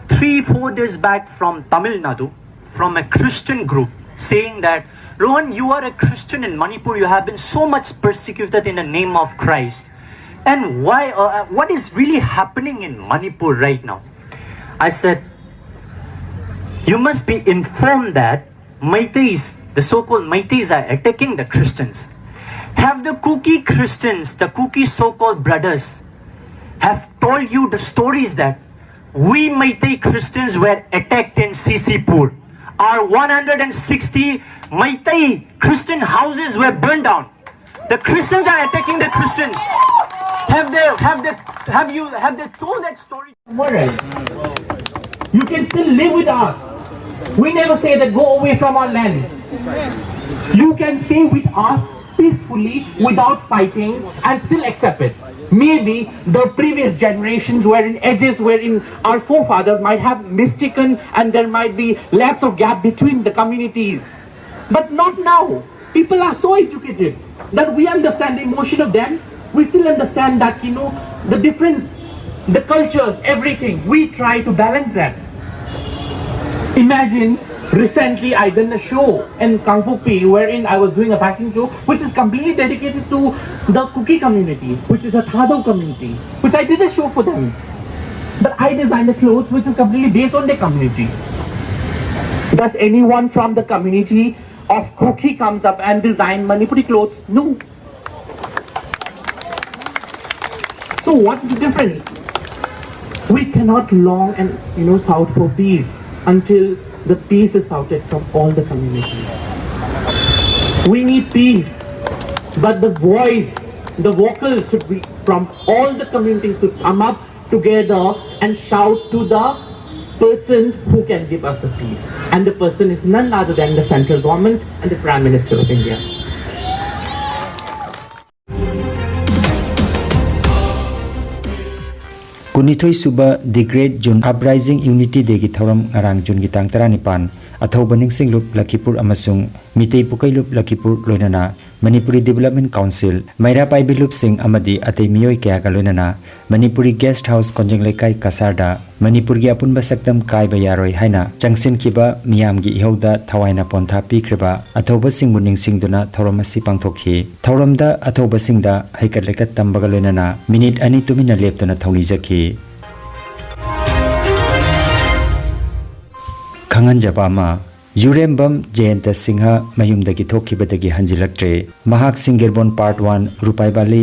three, four days back from Tamil Nadu, from a Christian group, saying that, Rohan, you are a Christian in Manipur, you have been so much persecuted in the name of Christ. And why, uh, what is really happening in Manipur right now? I said, you must be informed that Meiteis, the so called Meiteis, are attacking the Christians. Have the Kuki Christians, the Kuki so called brothers, have told you the stories that we Meitei Christians were attacked in C C Pur. Our one hundred sixty Meitei Christian houses were burned down. The Christians are attacking the Christians. Have they, have they, have you, have they told that story? Tomorrow, you can still live with us. We never say that go away from our land. You can stay with us peacefully without fighting and still accept it. Maybe the previous generations were in ages wherein our forefathers might have mistaken and there might be lapse of gap between the communities. But not now. People are so educated that we understand the emotion of them. We still understand that, you know, the difference, the cultures, everything. We try to balance that. Imagine, recently I done a show in Kangpokpi wherein I was doing a fashion show which is completely dedicated to the Kuki community, which is a Thadou community, which I did a show for them. But I designed the clothes which is completely based on their community. Does anyone from the community of Kuki comes up and design Manipuri clothes? No. So what's the difference? We cannot long and, you know, shout for peace until the peace is shouted from all the communities. We need peace, but the voice, the vocals should be from all the communities to come up together and shout to the person who can give us the peace. And the person is none other than the central government and the Prime Minister of India. ꯀꯨꯟꯅꯤꯊꯣꯏ ꯁꯨꯕ The Great June Uprising Unity Day ꯒꯤ ꯊꯧꯔꯝ ꯉꯔꯥꯡ ꯖꯨꯟꯒꯤ ꯇꯥꯡ ꯇꯔꯥꯅꯤꯄꯥꯟ, ꯑꯊꯧꯕ ꯅꯤꯡꯁꯤꯡꯂꯨꯞ ꯂꯈꯤꯄꯨꯔ ꯑꯃꯁꯨꯡ ꯃꯤꯇꯩ ꯄꯨꯀꯩꯂꯨꯞ ꯂꯈꯤꯄꯨꯔ, ꯂꯣꯏꯅꯅ ꯃꯅꯤꯄꯨꯔꯤ Development Council, ꯃꯩꯔꯥ ꯄꯥꯏꯕꯤ ꯂꯨꯞꯁꯤꯡ ꯑꯃꯗꯤ ꯑꯇꯩ ꯃꯤꯑꯣꯏ ꯀꯌꯥꯒ ꯂꯣꯏꯅꯅ ꯃꯅꯤꯄꯨꯔꯤ Guest House ꯀꯣꯟꯖꯦꯡ ꯂꯩꯀꯥꯏ ꯀꯁꯥꯔꯗ ꯃꯅꯤꯄꯨꯔꯒꯤ ꯑꯄꯨꯟꯕ ꯁꯛꯇꯝ ꯀꯥꯏꯕ ꯌꯥꯔꯣꯏ ꯍꯥꯏꯅ ꯆꯪꯁꯤꯟꯈꯤꯕ ꯃꯤꯌꯥꯝꯒꯤ ꯏꯍꯧꯗ ꯊꯋꯥꯏꯅ ꯄꯣꯟꯊꯥ ꯄꯤꯈ꯭ꯔꯤꯕ ꯑꯊꯧꯕꯁꯤꯡꯕꯨ ꯅꯤꯡꯁꯤꯡꯗꯨꯅ ꯊꯧꯔꯝ ꯑꯁꯤ ꯄꯥꯡꯊꯣꯛꯈꯤ꯫ ꯊꯧꯔꯝꯗ ꯑꯊꯧꯕꯁꯤꯡꯗ ꯍꯩꯀꯠ ꯂꯩꯀꯠ ꯇꯝꯕꯒ ꯂꯣꯏꯅꯅ ꯃꯤꯅꯤꯠ ꯑꯅꯤ ꯇꯨꯃꯤꯟꯅ ꯂꯦꯞꯇꯨꯅ ꯊꯧꯅꯤꯖꯈꯤ꯫ ꯈꯪꯍꯟꯖꯕ ꯑꯃ, ꯌꯨꯔꯦꯝꯕꯝ ꯖꯌꯟꯇ ꯁꯤꯡꯍ ꯃꯌꯨꯝꯗꯒꯤ ꯊꯣꯛꯈꯤꯕꯗꯒꯤ ꯍꯟꯖꯤꯜꯂꯛꯇ꯭ꯔꯦ꯫ ꯃꯍꯥꯛ ꯁꯤꯡꯒꯤꯔꯕꯣꯟ Part One, ꯔꯨꯄꯥꯏꯕꯥꯂꯤ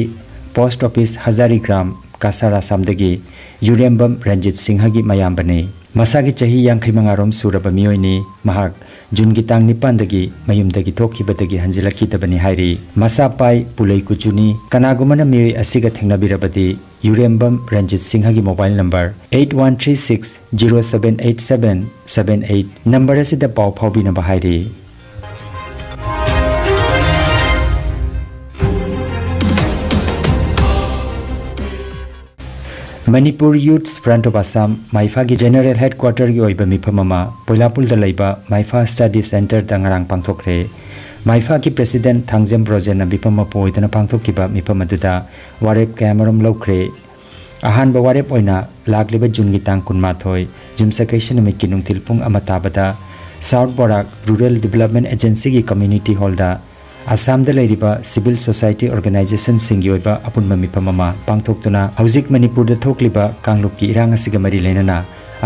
Post Office, ꯍꯖꯥꯔꯤꯒ꯭ꯔꯥꯝ, Cachar, ꯑꯁꯥꯝꯗꯒꯤ ꯌꯨꯔꯦꯝꯕꯝ Ranjit ꯁꯤꯡꯍꯒꯤ ꯃꯌꯥꯝꯕꯅꯤ꯫ ꯃꯁꯥꯒꯤ ꯆꯍꯤ ꯌꯥꯡꯈꯩ ꯃꯉꯥ ꯔꯣꯝ ꯁꯨꯔꯕ ꯃꯤꯑꯣꯏꯅꯤ꯫ ꯃꯍꯥꯛ ꯖꯨꯟꯒꯤ ꯇꯥꯡ ꯅꯤꯄꯥꯟꯗꯒꯤ ꯃꯌꯨꯝꯗꯒꯤ ꯊꯣꯛꯈꯤꯕꯗꯒꯤ ꯍꯟꯖꯤꯜꯂꯛꯈꯤꯗꯕꯅꯤ ꯍꯥꯏꯔꯤ꯫ ꯃꯁꯥ ꯄꯥꯏ, ꯄꯨꯂꯩ ꯀꯨꯆꯨꯅꯤ꯫ ꯀꯅꯥꯒꯨꯝꯕꯅ ꯃꯤꯑꯣꯏ ꯑꯁꯤꯒ ꯊꯦꯡꯅꯕꯤꯔꯕꯗꯤ ꯌꯨꯔꯦꯝꯕꯝ Ranjit ꯁꯤꯡꯍꯒꯤ mobile number eight one three six zero seven eight seven seven eight number ꯑꯁꯤꯗ ꯄꯥꯎ ꯐꯥꯎꯕꯤꯅꯕ ꯍꯥꯏꯔꯤ꯫ Manipur Youths Front of Assam, ꯃꯥꯏꯐꯥꯒꯤ General Headquarter ꯒꯤ ꯑꯣꯏꯕ ꯃꯤꯐꯝ ꯑꯃ ꯄꯣꯏꯂꯥꯄꯨꯜꯗ ꯂꯩꯕ ꯃꯥꯏꯐꯥ Study Center ꯗ ꯉꯔꯥꯡ ꯄꯥꯡꯊꯣꯛꯈ꯭ꯔꯦ꯫ ꯃꯥꯏꯐꯥꯒꯤ President ꯊꯥꯡꯖꯝ ꯕ꯭ꯔꯣꯖꯦꯟꯅ ꯃꯤꯐꯝ ꯃꯄꯨ ꯑꯣꯏꯗꯨꯅ ꯄꯥꯡꯊꯣꯛꯈꯤꯕ ꯃꯤꯐꯝ ꯑꯗꯨꯗ ꯋꯥꯔꯦꯞ ꯀꯌꯥꯃꯔꯨꯝ ꯂꯧꯈ꯭ꯔꯦ꯫ ꯑꯍꯥꯟꯕ ꯋꯥꯔꯦꯞ ꯑꯣꯏꯅ ꯂꯥꯛꯂꯤꯕ ꯖꯨꯟꯒꯤ ꯇꯥꯡ ꯀꯨꯟꯃꯥꯊꯣꯏ, ꯌꯨꯝꯁꯀꯩꯁ ꯅꯨꯃꯤꯠꯀꯤ ꯅꯨꯡꯊꯤꯜ ꯄꯨꯡ ꯑꯃ ꯇꯥꯕꯗ South Barak Rural Development Agency ꯒꯤ Community Hall ꯗ ꯑꯁꯥꯝꯗ ꯂꯩꯔꯤꯕ civil society organization ꯁꯤꯡꯒꯤ ꯑꯣꯏꯕ ꯑꯄꯨꯟꯕ ꯃꯤꯐꯝ ꯑꯃ ꯄꯥꯡꯊꯣꯛꯇꯨꯅ ꯍꯧꯖꯤꯛ ꯃꯅꯤꯄꯨꯔꯗ ꯊꯣꯛꯂꯤꯕ ꯀꯥꯡꯂꯨꯞꯀꯤ ꯏꯔꯥꯡ ꯑꯁꯤꯒ ꯃꯔꯤ ꯂꯩꯅꯅ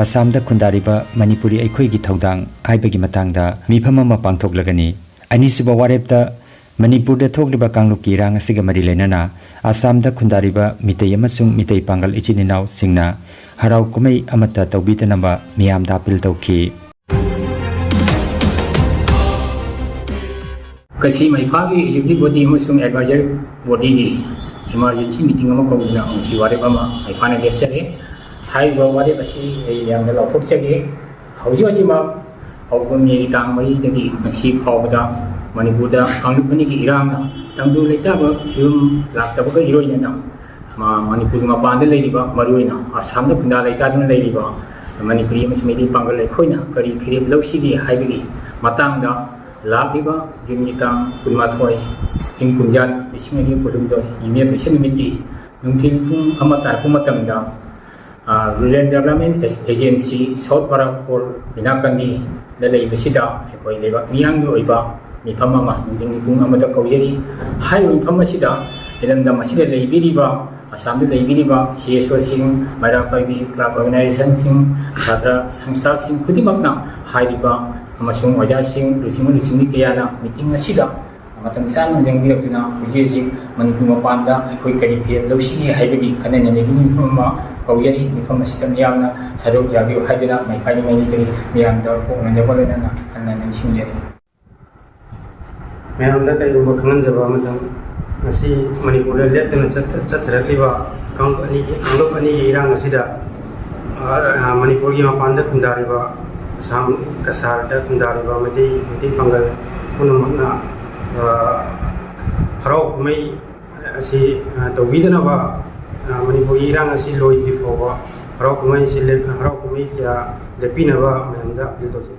ꯑꯁꯥꯝꯗ ꯈꯨꯟꯗꯥꯔꯤꯕ ꯃꯅꯤꯄꯨꯔꯤ ꯑꯩꯈꯣꯏꯒꯤ ꯊꯧꯗꯥꯡ ꯍꯥꯏꯕꯒꯤ ꯃꯇꯥꯡꯗ ꯃꯤꯐꯝ ꯑꯃ ꯄꯥꯡꯊꯣꯛꯂꯒꯅꯤ꯫ ꯑꯅꯤꯁꯨꯕ ꯋꯥꯔꯦꯞꯇ ꯃꯅꯤꯄꯨꯔꯗ ꯊꯣꯛꯂꯤꯕ ꯀꯥꯡꯂꯨꯞꯀꯤ ꯏꯔꯥꯡ ꯑꯁꯤꯒ ꯃꯔꯤ ꯂꯩꯅꯅ ꯑꯁꯥꯝꯗ ꯈꯨꯟꯗꯥꯔꯤꯕ ꯃꯤꯇꯩ ꯑꯃꯁꯨꯡ ꯃꯤꯇꯩ ꯄꯥꯡꯒꯜ ꯏꯆꯤꯟ ꯏꯅꯥꯎꯁꯤꯡꯅ ꯍꯔꯥꯎ ꯀꯨꯝꯍꯩ ꯑꯃꯠꯇ ꯇꯧꯕꯤꯗꯅꯕ ꯃꯤꯌꯥꯝꯗ appeal ꯇꯧꯈꯤ꯫ ꯉꯁꯤ ꯃꯩꯐꯥꯒꯤ executive body ꯑꯃꯁꯨꯡ advisory body ꯒꯤ emergency meeting ꯑꯃ ꯀꯧꯗꯨꯅ ꯉꯁꯤ ꯋꯥꯔꯦꯞ ꯑꯃ ꯃꯩꯐꯥꯅ ꯂꯦꯞꯆꯔꯦ꯫ ꯍꯥꯏꯔꯤꯕ ꯋꯥꯔꯦꯞ ꯑꯁꯤ ꯑꯩ ꯃꯌꯥꯝꯗ ꯂꯥꯎꯊꯣꯛꯆꯒꯦ꯫ ꯍꯧꯖꯤꯛ ꯍꯧꯖꯤꯛꯃꯛ ꯍꯧꯕ ꯃꯦꯒꯤ ꯇꯥꯡ ꯃꯔꯤꯗꯒꯤ ꯉꯁꯤ ꯐꯥꯎꯕꯗ ꯃꯅꯤꯄꯨꯔꯗ ꯀꯥꯡꯂꯨꯞ ꯑꯅꯤꯒꯤ ꯏꯔꯥꯡꯅ ꯇꯪꯗꯨ ꯂꯩꯇꯥꯕ ꯐꯤꯕꯝ ꯂꯥꯛꯇꯕꯒ ꯏꯔꯣꯏꯅꯅ ꯃ-, ꯃꯅꯤꯄꯨꯔꯒꯤ ꯃꯄꯥꯟꯗ ꯂꯩꯔꯤꯕ, ꯃꯔꯨꯑꯣꯏꯅ ꯑꯁꯥꯝꯗ ꯈꯨꯟꯗꯥ ꯂꯩꯇꯥꯗꯨꯅ ꯂꯩꯔꯤꯕ ꯃꯅꯤꯄꯨꯔꯤ ꯑꯃꯁꯨꯡ ꯃꯩꯇꯩ ꯄꯥꯡꯒꯜ ꯑꯩꯈꯣꯏꯅ ꯀꯔꯤ ꯐꯤꯔꯦꯞ ꯂꯧꯁꯤꯒꯦ ꯍꯥꯏꯕꯒꯤ ꯃꯇꯥꯡꯗ ꯂꯥꯛꯂꯤꯕ ꯖꯨꯟꯒꯤ ꯇꯥꯡ ꯀꯨꯟꯃꯥꯊꯣꯏ, ꯏꯪ ꯀꯨꯝꯖꯥ ꯂꯤꯁꯤꯡ ꯑꯅꯤ ꯀꯨꯟꯍꯨꯝꯗꯣꯏ, ꯌꯨꯝꯌꯥꯐꯩꯁꯟ ꯅꯨꯃꯤꯠꯀꯤ ꯅꯨꯡꯊꯤꯜ ꯄꯨꯡ ꯑꯃ ꯇꯥꯔꯛꯄ ꯃꯇꯝꯗ, ꯑ, Rural Development Agency South Barak Hall ꯕꯤꯅꯥꯀꯟꯗꯤꯗ ꯂꯩꯕꯁꯤꯗ ꯑꯩꯈꯣꯏ ꯂꯩꯕꯥꯛ ꯃꯤꯌꯥꯝꯒꯤ ꯑꯣꯏꯕ ꯃꯤꯐꯝ ꯑꯃ ꯅꯨꯡꯊꯤꯜꯒꯤ ꯄꯨꯡ ꯑꯃꯗ ꯀꯧꯖꯔꯤ꯫ ꯍꯥꯏꯔꯤꯕ ꯃꯤꯐꯝ ꯑꯁꯤꯗ ꯏꯔꯝꯗꯝ ꯑꯁꯤꯗ ꯂꯩꯕꯤꯔꯤꯕ, ꯑꯁꯥꯝꯗ ꯂꯩꯕꯤꯔꯤꯕ C S O ꯁꯤꯡ, ꯃꯩꯔꯥ ꯄꯥꯏꯕꯤ club organization ꯁꯤꯡ, ꯁꯥꯇ꯭ꯔ ꯁꯪꯁꯊꯥꯁꯤꯡ ꯈꯨꯗꯤꯡꯃꯛꯅ ꯍꯥꯏꯔꯤꯕ ꯑꯃꯁꯨꯡ ꯑꯣꯖꯥꯁꯤꯡ, ꯂꯨꯆꯤꯡꯕ ꯂꯨꯆꯤꯡꯕꯤ ꯀꯌꯥꯅ meeting ꯑꯁꯤꯗ ꯃꯇꯝ ꯆꯥꯅ ꯂꯦꯡꯕꯤꯔꯛꯇꯨꯅ ꯍꯧꯖꯤꯛ ꯍꯧꯖꯤꯛ ꯃꯅꯤꯄꯨꯔ ꯃꯄꯥꯟꯗ ꯑꯩꯈꯣꯏ ꯀꯔꯤ ꯐꯤꯔꯦꯞ ꯂꯧꯁꯤꯒꯦ ꯍꯥꯏꯕꯒꯤ ꯈꯟꯅ ꯅꯩꯅꯕꯒꯤ ꯃꯤꯐꯝ ꯑꯃ ꯀꯧꯖꯔꯤ꯫ ꯃꯤꯐꯝ ꯑꯁꯤꯗ ꯃꯤꯌꯥꯝꯅ ꯁꯔꯨꯛ ꯌꯥꯕꯤꯌꯨ ꯍꯥꯏꯗꯨꯅ ꯃꯩꯐꯥꯒꯤ ꯃꯥꯏꯀꯩꯗꯒꯤ ꯃꯤꯌꯥꯝꯗ ꯀꯣꯛꯅꯖꯕ ꯂꯣꯏꯅꯅ ꯍꯟꯅ ꯅꯤꯡꯁꯤꯡꯖꯔꯤ꯫ ꯃꯌꯥꯝꯗ ꯀꯔꯤꯒꯨꯝꯕ ꯈꯪꯍꯟꯖꯕ ꯑꯃꯇꯪ, ꯉꯁꯤ ꯃꯅꯤꯄꯨꯔꯗ ꯂꯦꯞꯇꯅ ꯆꯠꯊ-, ꯆꯠꯊꯔꯛꯂꯤꯕ ꯀꯥꯡꯂꯨꯞ ꯑꯅꯤꯒꯤ, ꯀꯥꯡꯂꯨꯞ ꯑꯅꯤꯒꯤ ꯏꯔꯥꯡ ꯑꯁꯤꯗ, ꯑ, ꯃꯅꯤꯄꯨꯔꯒꯤ ꯃꯄꯥꯟꯗ ꯈꯨꯟꯗꯥꯔꯤꯕ ꯑꯁꯥꯝ ꯀꯁꯥꯔꯗ ꯈꯨꯟꯗꯥꯔꯤꯕ ꯃꯩꯇꯩ, ꯃꯩꯇꯩ ꯄꯥꯡꯒꯜ ꯄꯨꯝꯅꯃꯛꯅ, ꯑ, ꯍꯔꯥꯎ ꯀꯨꯝꯍꯩ ꯑꯁꯤ, ꯑ, ꯇꯧꯕꯤꯗꯅꯕ ꯑ, ꯃꯅꯤꯄꯨꯔꯒꯤ ꯏꯔꯥꯡ ꯑꯁꯤ ꯂꯣꯏꯗ꯭ꯔꯤ ꯐꯥꯎꯕ ꯍꯔꯥꯎ ꯀꯨꯝꯍꯩ ꯑꯁꯤ ꯂꯦꯞ-, ꯍꯔꯥꯎ ꯀꯨꯝꯍꯩ ꯀꯌꯥ ꯂꯦꯞꯄꯤꯅꯕ ꯃꯌꯥꯝꯗ ꯑꯄꯤꯜ ꯇꯧꯖꯩ꯫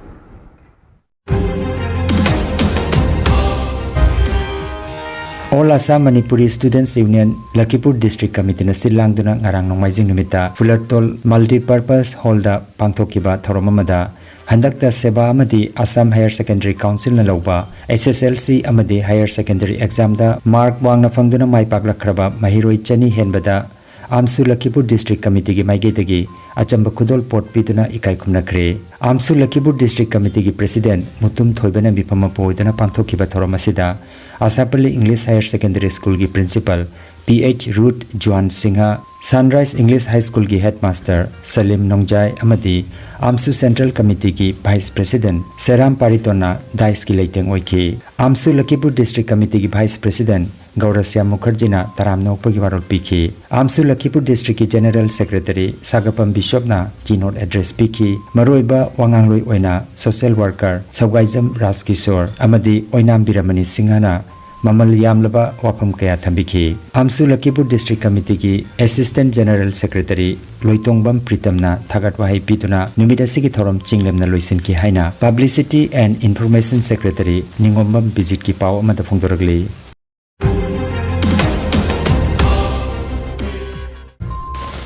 All Assam Manipuri Students Union Lakhipur District Committeeꯅ ꯁꯤꯜ ꯂꯥꯡꯗꯨꯅ ꯉꯔꯥꯡ ꯅꯣꯡꯃꯥꯏꯖꯤꯡ ꯅꯨꯃꯤꯠꯇ ꯐꯨꯂꯔꯇꯣꯜ Multipurpose Hallꯗ ꯄꯥꯡꯊꯣꯛꯈꯤꯕ ꯊꯧꯔꯝ ꯑꯃꯗ ꯍꯟꯗꯛꯇ ꯁꯦꯕꯥ ꯑꯃꯗꯤ Assam Higher Secondary Councilꯅ ꯂꯧꯕ S S L C ꯑꯃꯗꯤ Higher Secondary Examꯗ mark ꯋꯥꯡꯅ ꯐꯪꯗꯨꯅ ꯃꯥꯏ ꯄꯥꯛꯂꯛꯈ꯭ꯔꯕ ꯃꯍꯩꯔꯣꯏ ꯆꯅꯤ ꯍꯦꯟꯕꯗ AMSU Lakhipur District Committeeꯒꯤ ꯃꯥꯏꯀꯩꯗꯒꯤ ꯑꯆꯝꯕ ꯈꯨꯗꯣꯜ ꯄꯣꯠ ꯄꯤꯗꯨꯅ ꯏꯀꯥꯏ ꯈꯨꯝꯅꯈ꯭ꯔꯦ꯫ AMSU Lakhipur District Committeeꯒꯤ President Mutum ꯊꯣꯏꯕꯅ ꯃꯤꯐꯝ ꯑꯃ ꯄꯨꯑꯣꯏꯗꯨꯅ ꯄꯥꯡꯊꯣꯛꯈꯤꯕ ꯊꯧꯔꯝ ꯑꯁꯤꯗ ꯑꯁꯥꯄꯜꯂꯤ English Higher Secondary Schoolꯒꯤ Principal P H Ruth Juan Singha, Sunrise English High Schoolꯒꯤ Headmaster ꯁꯂꯤꯝ ꯅꯣꯡꯖꯥꯏ ꯑꯃꯗꯤ AMSU Central Committeeꯒꯤ Vice President ꯁꯦꯔꯥꯝ ꯄꯥꯔꯤꯇꯣꯟꯅ daisꯀꯤ ꯂꯩꯇꯦꯡ ꯑꯣꯏꯈꯤ꯫ AMSU Lakhipur District Committeeꯒꯤ Vice President ꯒꯧꯔꯁ꯭ꯌꯥꯝ ꯃꯨꯈꯔꯖꯤꯅ ꯇꯔꯥꯝꯅ ꯑꯣꯛꯄꯒꯤ ꯋꯥꯔꯣꯜ ꯄꯤꯈꯤ꯫ AMSU Lakhipur Districtꯀꯤ General Secretary ꯁꯥꯒꯄꯝ ꯕꯤꯁꯣꯞꯅ keynote address ꯄꯤꯈꯤ꯫ ꯃꯔꯨꯑꯣꯏꯕ ꯋꯥꯉꯥꯡꯂꯣꯏ ꯑꯣꯏꯅ social worker ꯁꯧꯒꯥꯏꯖꯝ ꯔꯥꯖꯀꯤꯁꯣꯔ ꯑꯃꯗꯤ ꯑꯣꯏꯅꯥꯝ ꯕꯤꯔꯃꯅꯤ ꯁꯤꯡꯍꯅ ꯃꯃꯜ ꯌꯥꯝꯂꯕ ꯋꯥꯐꯝ ꯀꯌꯥ ꯊꯝꯕꯤꯈꯤ꯫ AMSU Lakhipur District Committeeꯒꯤ Assistant General Secretary ꯂꯣꯏꯇꯣꯡꯕꯝ ꯄ꯭ꯔꯤꯇꯝꯅ ꯊꯥꯒꯠ ꯋꯥꯍꯩ ꯄꯤꯗꯨꯅ ꯅꯨꯃꯤꯠ ꯑꯁꯤꯒꯤ ꯊꯧꯔꯝ ꯆꯤꯡꯂꯦꯝꯅ ꯂꯣꯏꯁꯤꯟꯈꯤ ꯍꯥꯏꯅ Publicity and Information Secretary ꯅꯤꯉꯣꯝꯕꯝ ꯕꯤꯖꯤꯠꯀꯤ ꯄꯥꯎ ꯑꯃꯗ ꯐꯣꯡꯗꯣꯔꯛꯂꯤ꯫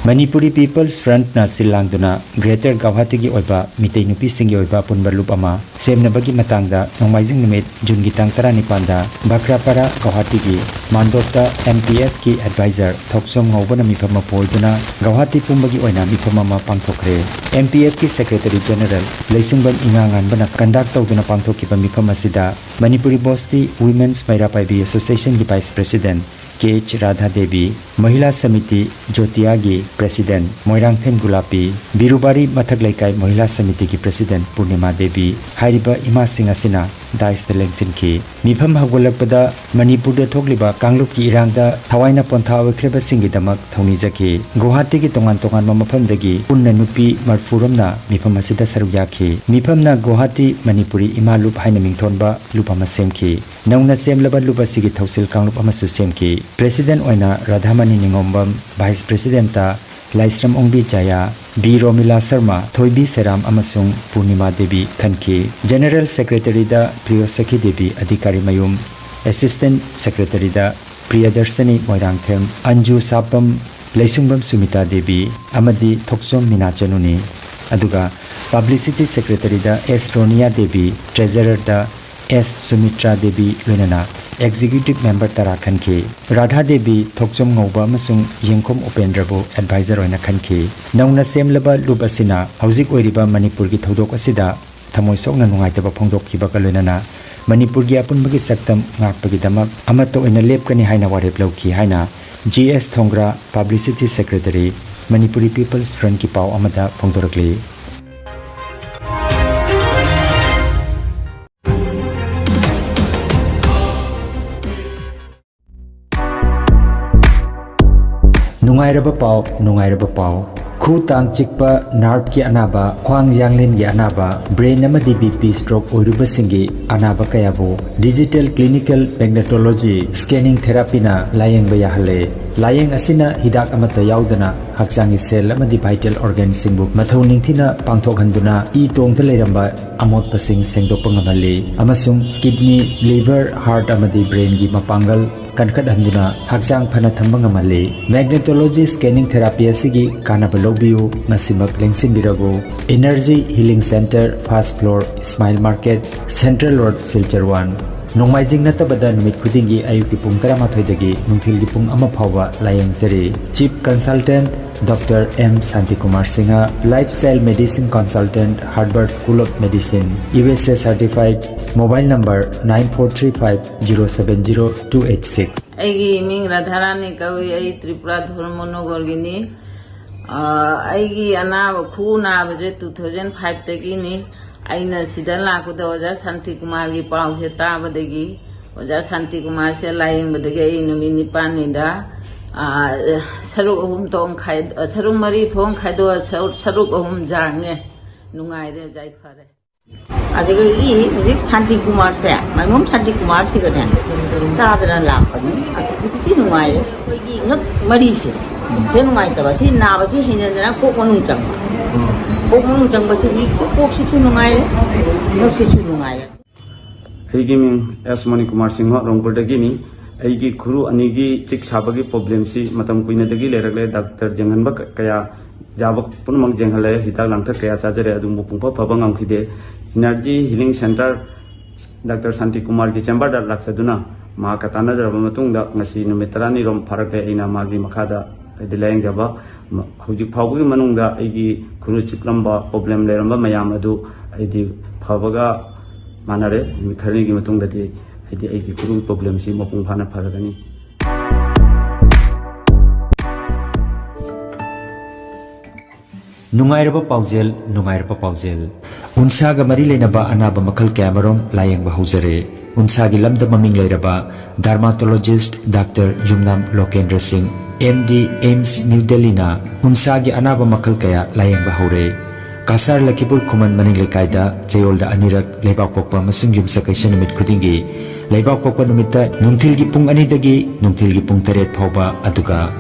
Manipuri People's Frontꯅ ꯁꯤꯜ ꯂꯥꯡꯗꯨꯅ Greater Guwahatiꯒꯤ ꯑꯣꯏꯕ ꯃꯤꯇꯩ ꯅꯨꯄꯤꯁꯤꯡꯒꯤ ꯑꯣꯏꯕ ꯑꯄꯨꯟꯕ ꯂꯨꯞ ꯑꯃ ꯁꯦꯝꯅꯕꯒꯤ ꯃꯇꯥꯡꯗ ꯅꯣꯡꯃꯥꯏꯖꯤꯡ ꯅꯨꯃꯤꯠ ꯖꯨꯟꯒꯤ ꯇꯥꯡ ꯇꯔꯥꯅꯤꯄꯥꯟꯗ ꯕꯈ꯭ꯔꯥꯄꯥꯔꯥ ꯒꯧꯍꯥꯇꯤꯒꯤ ꯃꯥꯟꯗꯣꯞꯇ M P Fꯀꯤ advisor ꯊꯣꯛꯆꯣꯝ ꯉꯧꯕꯅ ꯃꯤꯐꯝ ꯑꯃ ꯄꯨꯑꯣꯏꯗꯨꯅ ꯒꯧꯍꯥꯇꯤ ꯄꯨꯝꯕꯒꯤ ꯑꯣꯏꯅ ꯃꯤꯐꯝ ꯑꯃ ꯄꯥꯡꯊꯣꯛꯈ꯭ꯔꯦ꯫ M P Fꯀꯤ Secretary General ꯂꯩꯁꯤꯡꯕꯝ ꯏꯉꯥ ꯉꯥꯟꯕꯅ conduct ꯇꯧꯗꯨꯅ ꯄꯥꯡꯊꯣꯛꯈꯤꯕ ꯃꯤꯐꯝ ꯑꯁꯤꯗ Manipuri Bosti Women's ꯃꯩꯔꯥ ꯄꯥꯏꯕꯤ Associationꯒꯤ Vice President K H Radha Devi, Mahila Samiti ꯖꯣꯇꯤꯌꯥꯒꯤ President Moirangthem ꯒꯨꯂꯥꯄꯤ, ꯕꯤꯔꯨꯕꯥꯔꯤ ꯃꯊꯛ ꯂꯩꯀꯥꯏ ꯃꯍꯤꯂꯥ ꯁꯃꯤꯇꯤꯒꯤ President ꯄꯨꯔꯅꯤꯃꯥ ꯗꯦꯕꯤ ꯍꯥꯏꯔꯤꯕ ꯏꯃꯥꯁꯤꯡ ꯑꯁꯤꯅ ꯗꯥꯏꯁꯇ ꯂꯦꯡꯁꯤꯟꯈꯤ꯫ ꯃꯤꯐꯝ ꯍꯧꯒꯠꯂꯛꯄꯗ ꯃꯅꯤꯄꯨꯔꯗ ꯊꯣꯛꯂꯤꯕ ꯀꯥꯡꯂꯨꯞꯀꯤ ꯏꯔꯥꯡꯗ ꯊꯋꯥꯏꯅ ꯄꯣꯟꯊꯥ ꯑꯣꯏꯈ꯭ꯔꯕꯁꯤꯡꯒꯤꯗꯃꯛ ꯊꯧꯅꯤꯖꯈꯤ꯫ ꯒꯨꯋꯥꯍꯥꯇꯤꯒꯤ ꯇꯣꯉꯥꯟ ꯇꯣꯉꯥꯟꯕ ꯃꯐꯝꯗꯒꯤ ꯄꯨꯟꯅ ꯅꯨꯄꯤ ꯃꯔꯐꯨꯔꯣꯝꯅ ꯃꯤꯐꯝ ꯑꯁꯤꯗ ꯁꯔꯨꯛ ꯌꯥꯈꯤ꯫ ꯃꯤꯐꯝꯅ ꯒꯨꯋꯥꯍꯥꯇꯤ ꯃꯅꯤꯄꯨꯔꯤ ꯏꯃꯥ ꯂꯨꯞ ꯍꯥꯏꯅ ꯃꯤꯡꯊꯣꯟꯕ ꯂꯨꯞ ꯑꯃ ꯁꯦꯝꯈꯤ꯫ ꯅꯧꯅ ꯁꯦꯝꯂꯕ ꯂꯨꯞ ꯑꯁꯤꯒꯤ ꯊꯧꯁꯤꯜ ꯀꯥꯡꯂꯨꯞ ꯑꯃꯁꯨ ꯁꯦꯝꯈꯤ꯫ ꯄ꯭ꯔꯦꯁꯤꯗꯦꯟ ꯑꯣꯏꯅ ꯔꯥꯙꯥꯃꯅꯤ ꯅꯤꯉꯣꯝꯕꯝ, ꯚꯥꯏꯁ ꯄ꯭ꯔꯦꯁꯤꯗꯦꯟꯇ ꯂꯥꯏꯁ꯭ꯔꯝ ꯑꯣꯡꯕꯤ ꯖꯌꯥ, ꯕꯤ ꯔꯣꯃꯤꯂꯥ ꯁꯔꯃ, ꯊꯣꯏꯕꯤ ꯁꯦꯔꯥꯝ ꯑꯃꯁꯨꯡ ꯄꯨꯔꯅꯤꯃꯥ ꯗꯦꯕꯤ ꯈꯟꯈꯤ꯫ ꯖꯦꯅꯔꯦꯜ ꯁꯦꯀ꯭ꯔꯦꯇꯔꯤꯗ ꯄ꯭ꯔꯤꯌꯣꯁꯈꯤ ꯗꯦꯕꯤ ꯑꯙꯤꯀꯥꯔꯤ ꯃꯌꯨꯝ, ꯑꯦꯁꯤꯁꯇꯦꯟ ꯁꯦꯀ꯭ꯔꯦꯇꯔꯤꯗ ꯄ꯭ꯔꯤꯌꯗꯔꯁꯅꯤ ꯃꯣꯏꯔꯥꯡꯊꯦꯝ, ꯑꯟꯖꯨ ꯁꯥꯄꯝ, ꯂꯩꯁꯨꯡꯕꯝ ꯁꯨꯃꯤꯇꯥ ꯗꯦꯕꯤ ꯑꯃꯗꯤ ꯊꯣꯛꯆꯣꯝ ꯃꯤꯅꯥ ꯆꯅꯨꯅꯤ꯫ ꯑꯗꯨꯒ ꯄꯕ꯭ꯂꯤꯁꯤꯇꯤ ꯁꯦꯀ꯭ꯔꯦꯇꯔꯤꯗ ꯑꯦꯁ ꯔꯣꯅꯤꯌꯥ ꯗꯦꯕꯤ, ꯇ꯭ꯔꯦꯖꯔꯔꯗ ꯑꯦꯁ ꯁꯨꯃꯤꯇ꯭ꯔꯥ ꯗꯦꯕꯤ ꯂꯣꯏꯅꯅ ꯑꯦꯛꯖꯤꯀ꯭ꯌꯨꯇꯤꯚ ꯃꯦꯝꯕꯔ ꯇꯔꯥ ꯈꯟꯈꯤ꯫ ꯔꯥꯙꯥ ꯗꯦꯕꯤ, ꯊꯣꯛꯆꯣꯝ ꯉꯧꯕ ꯑꯃꯁꯨꯡ ꯌꯦꯡꯈꯣꯝ ꯎꯄꯦꯟꯗ꯭ꯔꯕꯨ ꯑꯦꯗꯚꯥꯏꯖꯔ ꯑꯣꯏꯅ ꯈꯟꯈꯤ꯫ ꯅꯧꯅ ꯁꯦꯝꯂꯕ ꯂꯨꯞ ꯑꯁꯤꯅ ꯍꯧꯖꯤꯛ ꯑꯣꯏꯔꯤꯕ ꯃꯅꯤꯄꯨꯔꯒꯤ ꯊꯧꯗꯣꯛ ꯑꯁꯤꯗ ꯊꯃꯣꯏ ꯁꯣꯛꯅ ꯅꯨꯡꯉꯥꯏꯇꯕ ꯐꯣꯡꯗꯣꯛꯈꯤꯕꯒ ꯂꯣꯏꯅꯅ ꯃꯅꯤꯄꯨꯔꯒꯤ ꯑꯄꯨꯟꯕꯒꯤ ꯁꯛꯇꯝ ꯉꯥꯛꯄꯒꯤꯗꯃꯛ ꯑꯃꯠꯇ ꯑꯣꯏꯅ ꯂꯦꯞꯀꯅꯤ ꯍꯥꯏꯅ ꯋꯥꯔꯦꯞ ꯂꯧꯈꯤ ꯍꯥꯏꯅ ꯖꯤ ꯑꯦꯁ ꯊꯣꯡꯒ꯭ꯔꯥ, ꯄꯕ꯭ꯂꯤꯁꯤꯇꯤ ꯁꯦꯀ꯭ꯔꯦꯇꯔꯤ, ꯃꯅꯤꯄꯨꯔꯤ ꯄꯤꯄꯜꯁ ꯐ꯭ꯔꯟꯠꯀꯤ ꯄꯥꯎ ꯑꯃꯗ ꯐꯣꯡꯗꯣꯔꯛꯂꯤ꯫ ꯅꯨꯡꯉꯥꯏꯔꯕ ꯄꯥꯎ, ꯅꯨꯡꯉꯥꯏꯔꯕ ꯄꯥꯎ꯫ ꯈꯨ ꯇꯥꯡ ꯆꯤꯛꯄ, ꯅꯥꯔꯚꯀꯤ ꯑꯅꯥꯕ, ꯈ꯭ꯋꯥꯡ ꯌꯥꯡꯂꯦꯟꯒꯤ ꯑꯅꯥꯕ, ꯕ꯭ꯔꯦꯟ ꯑꯃꯗꯤ ꯕꯤ ꯄꯤ ꯁ꯭ꯇ꯭ꯔꯣꯛ ꯑꯣꯏꯔꯨꯕꯁꯤꯡꯒꯤ ꯑꯅꯥꯕ ꯀꯌꯥꯕꯨ ꯗꯤꯖꯤꯇꯦꯜ ꯀ꯭ꯂꯤꯅꯤꯀꯦꯜ ꯃꯦꯒꯅꯦꯇꯣꯂꯣꯖꯤ ꯁ꯭ꯀꯦꯅꯤꯡ ꯊꯦꯔꯥꯄꯤꯅ ꯂꯥꯌꯦꯡꯕ ꯌꯥꯍꯜꯂꯦ꯫ ꯂꯥꯌꯦꯡ ꯑꯁꯤꯅ ꯍꯤꯗꯥꯛ ꯑꯃꯠꯇ ꯌꯥꯎꯗꯅ ꯍꯛꯆꯥꯡꯒꯤ ꯁꯦꯜ ꯑꯃꯗꯤ ꯚꯥꯏꯇꯦꯜ ꯑꯣꯔꯒꯥꯟꯁꯤꯡꯕꯨ ꯃꯊꯧ ꯅꯤꯡꯊꯤꯅ ꯄꯥꯡꯊꯣꯛꯍꯟꯗꯨꯅ ꯏ ꯇꯣꯡꯗ ꯂꯩꯔꯝꯕ ꯑꯃꯣꯠꯄꯁꯤꯡ ꯁꯦꯡꯗꯣꯛꯄ ꯉꯝꯍꯜꯂꯤ ꯑꯃꯁꯨꯡ ꯀꯤꯗꯅꯤ, ꯂꯤꯚꯔ, ꯍꯥꯔꯠ ꯑꯃꯗꯤ ꯕ꯭ꯔꯦꯟꯒꯤ ꯃꯄꯥꯡꯒꯜ ꯀꯟꯈꯠꯍꯟꯗꯨꯅ ꯍꯛꯆꯥꯡ ꯐꯅ ꯊꯝꯕ ꯉꯝꯍꯜꯂꯤ꯫ ꯃꯦꯒꯅꯦꯇꯣꯂꯣꯖꯤ ꯁ꯭ꯀꯦꯅꯤꯡ ꯊꯦꯔꯥꯄꯤ ꯑꯁꯤꯒꯤ ꯀꯥꯟꯅꯕ ꯂꯧꯕꯤꯌꯨ, ꯉꯁꯤꯃꯛ ꯂꯦꯡꯁꯤꯟꯕꯤꯔꯕꯨ꯫ Energy healing centre, first floor, Ismail market, central road, Silchar one. ꯅꯣꯡꯃꯥꯏꯖꯤꯡ ꯅꯠꯇꯕꯗ ꯅꯨꯃꯤꯠ ꯈꯨꯗꯤꯡꯒꯤ ꯑꯌꯨꯛꯀꯤ ꯄꯨꯡ ꯇꯔꯥꯃꯥꯊꯣꯏꯗꯒꯤ ꯅꯨꯡꯊꯤꯜꯒꯤ ꯄꯨꯡ ꯑꯃ ꯐꯥꯎꯕ ꯂꯥꯌꯦꯡꯖꯔꯤ꯫ Chief consultant doctor M Shantikumar Singh, lifestyle medicine consultant, Harvard school of medicine, U S A certified, mobile number nine four three five zero seven zero two eight six. ꯑꯩꯒꯤ ꯃꯤꯡ ꯔꯥꯙꯥꯔꯥꯅꯤ ꯀꯧꯏ꯫ ꯑꯩ ꯇ꯭ꯔꯤꯄꯨꯔꯥ ꯙꯣꯔꯃꯅꯒꯔꯒꯤꯅꯤ꯫ ꯑ, ꯑꯩꯒꯤ ꯑꯅꯥꯕ, ꯈꯨꯎ ꯅꯥꯕꯁꯦ ꯇꯨ ꯊꯥꯎꯖꯟ ꯐꯥꯏꯚꯇꯒꯤꯅꯤ꯫ ꯑꯩꯅ ꯁꯤꯗ ꯂꯥꯛꯄꯗ ꯑꯣꯖꯥ ꯁꯥꯟꯇꯤꯀꯨꯃꯥꯔꯒꯤ ꯄꯥꯎꯁꯦ ꯇꯥꯕꯗꯒꯤ, ꯑꯣꯖꯥ ꯁꯥꯟꯇꯤꯀꯨꯃꯥꯔꯁꯦ ꯂꯥꯌꯦꯡꯕꯗꯒꯤ ꯑꯩ ꯅꯨꯃꯤꯠ ꯅꯤꯄꯥꯜꯅꯤꯗ, ꯑꯥ, ꯁꯔꯨꯛ ꯑꯍꯨꯝ ꯊꯣꯡ ꯈꯥꯏ-, ꯁꯔꯨꯛ ꯃꯔꯤ ꯊꯣꯡ ꯈꯥꯏꯗꯣꯛꯑ ꯁꯔꯨꯛ, ꯁꯔꯨꯛ ꯑꯍꯨꯝ ꯌꯥꯡꯉꯦ꯫ ꯅꯨꯡꯉꯥꯏꯔꯦ ꯑꯣꯖꯥ, ꯑꯩ ꯐꯔꯦ꯫ ꯑꯗꯒꯤ ꯍꯧꯖꯤꯛ ꯁꯥꯟꯇꯤꯀꯨꯃꯥꯔꯁꯦ, ꯃꯥꯏꯃꯣꯝ ꯁꯥꯟꯇꯤꯀꯨꯃꯥꯔꯁꯤꯒꯅꯦ ꯇꯥꯗꯅ ꯂꯥꯛꯄꯅꯤ꯫ ꯑꯗꯨ ꯍꯧꯖꯤꯛꯇꯤ ꯅꯨꯡꯉꯥꯏꯔꯦ꯫ ꯑꯩꯈꯣꯏꯒꯤ ꯉꯛ ꯃꯔꯤꯁꯦ, ꯁꯦ ꯅꯨꯡꯉꯥꯏꯇꯕ꯫ ꯁꯤ ꯅꯥꯕꯁꯤ ꯍꯦꯟꯖꯟꯗꯅ ꯀꯣꯛ ꯃꯅꯨꯡ ꯆꯪꯕ꯫ ꯀꯣꯛ ꯃꯅꯨꯡ ꯆꯪꯕꯁꯤꯗꯤ ꯀꯣꯛꯁꯤꯁꯨ ꯅꯨꯡꯉꯥꯏꯔꯦ, ꯉꯛꯁꯤꯁꯨ ꯅꯨꯡꯉꯥꯏꯔꯦ꯫ ꯑꯩꯒꯤ ꯃꯤꯡ ꯑꯦꯁ ꯃꯅꯤꯀꯨꯃꯥꯔ ꯁꯤꯡꯍ, ꯔꯣꯡꯄꯨꯔꯗꯒꯤꯅꯤ꯫ ꯑꯩꯒꯤ ꯈꯨꯔꯨ ꯑꯅꯤꯒꯤ ꯆꯤꯛ ꯁꯥꯕꯒꯤ ꯄ꯭ꯔꯣꯕ꯭ꯂꯦꯝꯁꯤ ꯃꯇꯝ ꯀꯨꯏꯅꯗꯒꯤ ꯂꯩꯔꯛꯂꯦ꯫ ꯗꯥꯛꯇꯔ ꯌꯦꯡꯍꯟꯕ ꯀ-, ꯀꯌꯥ, ꯌꯥꯕ ꯄꯨꯝꯅꯃꯛ ꯌꯦꯡꯍꯜꯂꯦ, ꯍꯤꯗꯥꯛ ꯂꯥꯡꯊꯛ ꯀꯌꯥ ꯆꯥꯖꯔꯦ, ꯑꯗꯨꯕꯨ ꯄꯨꯡꯐ ꯐꯕ ꯉꯝꯈꯤꯗꯦ꯫ ꯏꯅꯔꯖꯤ ꯍꯤꯂꯤꯡ ꯁꯦꯟꯇꯔ ꯗꯥꯛꯇꯔ ꯁꯥꯟꯇꯤ ꯀꯨꯃꯥꯔꯒꯤ ꯆꯦꯝꯕꯔꯗ ꯂꯥꯛꯆꯗꯨꯅ ꯃꯍꯥꯛꯀ ꯇꯥꯟꯅꯖꯔꯕ ꯃꯇꯨꯡꯗ ꯉꯁꯤ ꯅꯨꯃꯤꯠ ꯇꯔꯥꯅꯤꯔꯣꯝ ꯐꯥꯔꯛꯂꯦ ꯑꯩꯅ ꯃꯥꯒꯤ ꯃꯈꯥꯗ ꯍꯥꯏꯗꯤ ꯂꯥꯌꯦꯡꯖꯕ꯫ ꯃ-, ꯍꯧꯖꯤꯛ ꯐꯥꯎꯕꯒꯤ ꯃꯅꯨꯡꯗ ꯑꯩꯒꯤ ꯈꯨꯔꯨ ꯆꯤꯛꯂꯝꯕ, ꯄ꯭ꯔꯣꯕ꯭ꯂꯦꯝ ꯂꯩꯔꯝꯕ ꯃꯌꯥꯝ ꯑꯗꯨ ꯑꯩꯗꯤ ꯐꯕꯒ ꯃꯥꯟꯅꯔꯦ꯫ ꯅꯨꯃꯤꯠ ꯈꯔꯅꯤꯒꯤ ꯃꯇꯨꯡꯗꯗꯤ ꯍꯥꯏꯗꯤ ꯑꯩꯒꯤ ꯈꯨꯔꯨ ꯄ꯭ꯔꯣꯕ꯭ꯂꯦꯝꯁꯤ ꯃꯄꯨꯡ ꯐꯥꯅ ꯐꯔꯒꯅꯤ꯫ ꯅꯨꯡꯉꯥꯏꯔꯕ ꯄꯥꯎꯖꯦꯜ, ꯅꯨꯡꯉꯥꯏꯔꯕ ꯄꯥꯎꯖꯦꯜ꯫ ꯎꯟꯁꯥꯒ ꯃꯔꯤ ꯂꯩꯅꯕ ꯑꯅꯥꯕ ꯃꯈꯜ ꯀꯌꯥꯃꯔꯨꯝ ꯂꯥꯌꯦꯡꯕ ꯍꯧꯖꯔꯦ꯫ ꯎꯟꯁꯥꯒꯤ ꯂꯝꯗ ꯃꯃꯤꯡ ꯂꯩꯔꯕ ꯗꯔꯃꯥꯇꯣꯂꯣꯖꯤꯁ꯭ꯠ ꯗꯥꯛꯇꯔ ꯌꯨꯝꯅꯥꯝ ꯂꯣꯀꯦꯟꯗ꯭ꯔ ꯁꯤꯡ, ꯑꯦꯝ ꯗꯤ, ꯑꯦꯝꯁ ꯅ꯭ꯌꯨ ꯗꯦꯜꯂꯤꯅ ꯎꯟꯁꯥꯒꯤ ꯑꯅꯥꯕ ꯃꯈꯜ ꯀꯌꯥ ꯂꯥꯌꯦꯡꯕ ꯍꯧꯔꯦ꯫ ꯀꯁꯥꯔ ꯂꯈꯤꯄꯨꯔ ꯈꯨꯃꯟ ꯃꯅꯤꯡ ꯂꯩꯀꯥꯏꯗ ꯆꯌꯣꯜꯗ ꯑꯅꯤꯔꯛ ꯂꯩꯕꯥꯛꯄꯣꯛꯄ ꯑꯃꯁꯨꯡ ꯌꯨꯝꯁꯀꯩꯁ ꯅꯨꯃꯤꯠ ꯈꯨꯗꯤꯡꯒꯤ ꯂꯩꯕꯥꯛꯄꯣꯛꯄ ꯅꯨꯃꯤꯠꯇ ꯅꯨꯡꯊꯤꯜꯒꯤ ꯄꯨꯡ ꯑꯅꯤꯗꯒꯤ ꯅꯨꯡꯊꯤꯜꯒꯤ ꯄꯨꯡ ꯇꯔꯦꯠ ꯐꯥꯎꯕ, ꯑꯗꯨꯒ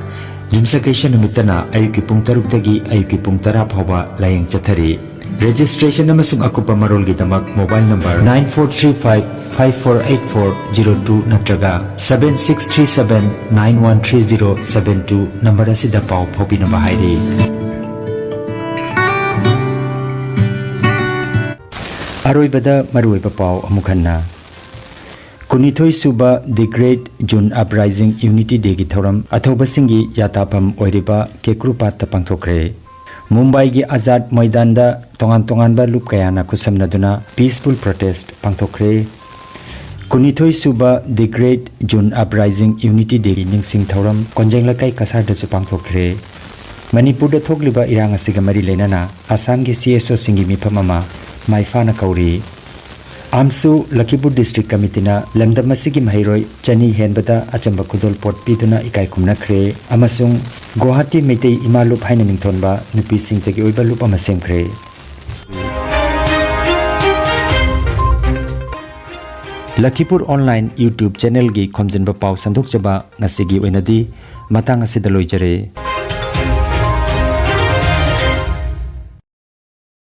ꯌꯨꯝꯁꯀꯩꯁ ꯅꯨꯃꯤꯠꯇꯅ ꯑꯌꯨꯛꯀꯤ ꯄꯨꯡ ꯇꯔꯨꯛꯇꯒꯤ ꯑꯌꯨꯛꯀꯤ ꯄꯨꯡ ꯇꯔꯥ ꯐꯥꯎꯕ ꯂꯥꯌꯦꯡ ꯆꯠꯊꯔꯤ꯫ ꯔꯦꯖꯤꯁꯇ꯭ꯔꯦꯁꯟ ꯑꯃꯁꯨꯡ ꯑꯀꯨꯞꯄ ꯃꯔꯣꯜꯒꯤꯗꯃꯛ mobile number nine four three five five four eight four zero two ꯅꯠꯇ꯭ꯔꯒ seven six three seven nine one three zero seven two number ꯑꯁꯤꯗ ꯄꯥꯎ ꯐꯥꯎꯕꯤꯅꯕ ꯍꯥꯏꯔꯤ꯫ ꯑꯔꯣꯏꯕꯗ ꯃꯔꯨꯑꯣꯏꯕ ꯄꯥꯎ ꯑꯃꯨꯛ ꯍꯟꯅ꯫ ꯀꯨꯟꯅꯤꯊꯣꯏ ꯁꯨꯕ The Great June Uprising Unity Dayꯒꯤ ꯊꯧꯔꯝ ꯑꯊꯧꯕꯁꯤꯡꯒꯤ ꯌꯥꯇꯥꯐꯝ ꯑꯣꯏꯔꯤꯕ ꯀꯦꯀ꯭ꯔꯨꯄꯥꯠꯇ ꯄꯥꯡꯊꯣꯛꯈ꯭ꯔꯦ꯫ ꯃꯨꯝꯕꯥꯏꯒꯤ ꯑꯖꯥꯗ ꯃꯣꯏꯗꯥꯟꯗ ꯇꯣꯉꯥꯟ ꯇꯣꯉꯥꯟꯕ ꯂꯨꯞ ꯀꯌꯥꯅ ꯈꯨꯠꯁꯝꯅꯗꯨꯅ peaceful protest ꯄꯥꯡꯊꯣꯛꯈ꯭ꯔꯦ꯫ ꯀꯨꯟꯅꯤꯊꯣꯏ ꯁꯨꯕ The Great June Uprising Unity Dayꯒꯤ ꯅꯤꯡꯁꯤꯡ ꯊꯧꯔꯝ ꯀꯣꯟꯖꯦꯡ ꯂꯩꯀꯥꯏ ꯀꯁꯥꯔꯗꯁꯨ ꯄꯥꯡꯊꯣꯛꯈ꯭ꯔꯦ꯫ ꯃꯅꯤꯄꯨꯔꯗ ꯊꯣꯛꯂꯤꯕ ꯏꯔꯥꯡ ꯑꯁꯤꯒ ꯃꯔꯤ ꯂꯩꯅꯅ ꯑꯁꯥꯝꯒꯤ ꯁꯤ ꯑꯦꯁ ꯑꯣꯁꯤꯡꯒꯤ ꯃꯤꯐꯝ ꯑꯃ ꯃꯥꯏꯐꯥꯅ ꯀꯧꯔꯤ꯫ ꯑꯥꯝꯁꯨ ꯂꯈꯤꯄꯨꯔ ꯗꯤꯁꯇ꯭ꯔꯤꯛ ꯀꯃꯤꯇꯤꯅ ꯂꯝꯗꯝ ꯑꯁꯤꯒꯤ ꯃꯍꯩꯔꯣꯏ ꯆꯅꯤ ꯍꯦꯟꯕꯗ ꯑꯆꯝꯕ ꯈꯨꯗꯣꯜꯄꯣꯠ ꯄꯤꯗꯨꯅ ꯏꯀꯥꯏ ꯈꯨꯝꯅꯈ꯭ꯔꯦ ꯑꯃꯁꯨꯡ ꯒꯨꯋꯥꯍꯥꯇꯤ ꯃꯩꯇꯩ ꯏꯃꯥ ꯂꯨꯞ ꯍꯥꯏꯅ ꯃꯤꯡꯊꯣꯟꯕ ꯅꯨꯄꯤꯁꯤꯡꯇꯒꯤ ꯑꯣꯏꯕ ꯂꯨꯞ ꯑꯃ ꯁꯦꯝꯈ꯭ꯔꯦ꯫ ꯂꯈꯤꯄꯨꯔ ꯑꯣꯟꯂꯥꯏꯟ YouTube ꯆꯦꯅꯦꯜꯒꯤ ꯈꯣꯝꯖꯤꯟꯕ ꯄꯥꯎ ꯁꯟꯗꯣꯛꯆꯕ ꯉꯁꯤꯒꯤ ꯑꯣꯏꯅꯗꯤ ꯃꯇꯥꯡ ꯑꯁꯤꯗ ꯂꯣꯏꯖꯔꯦ꯫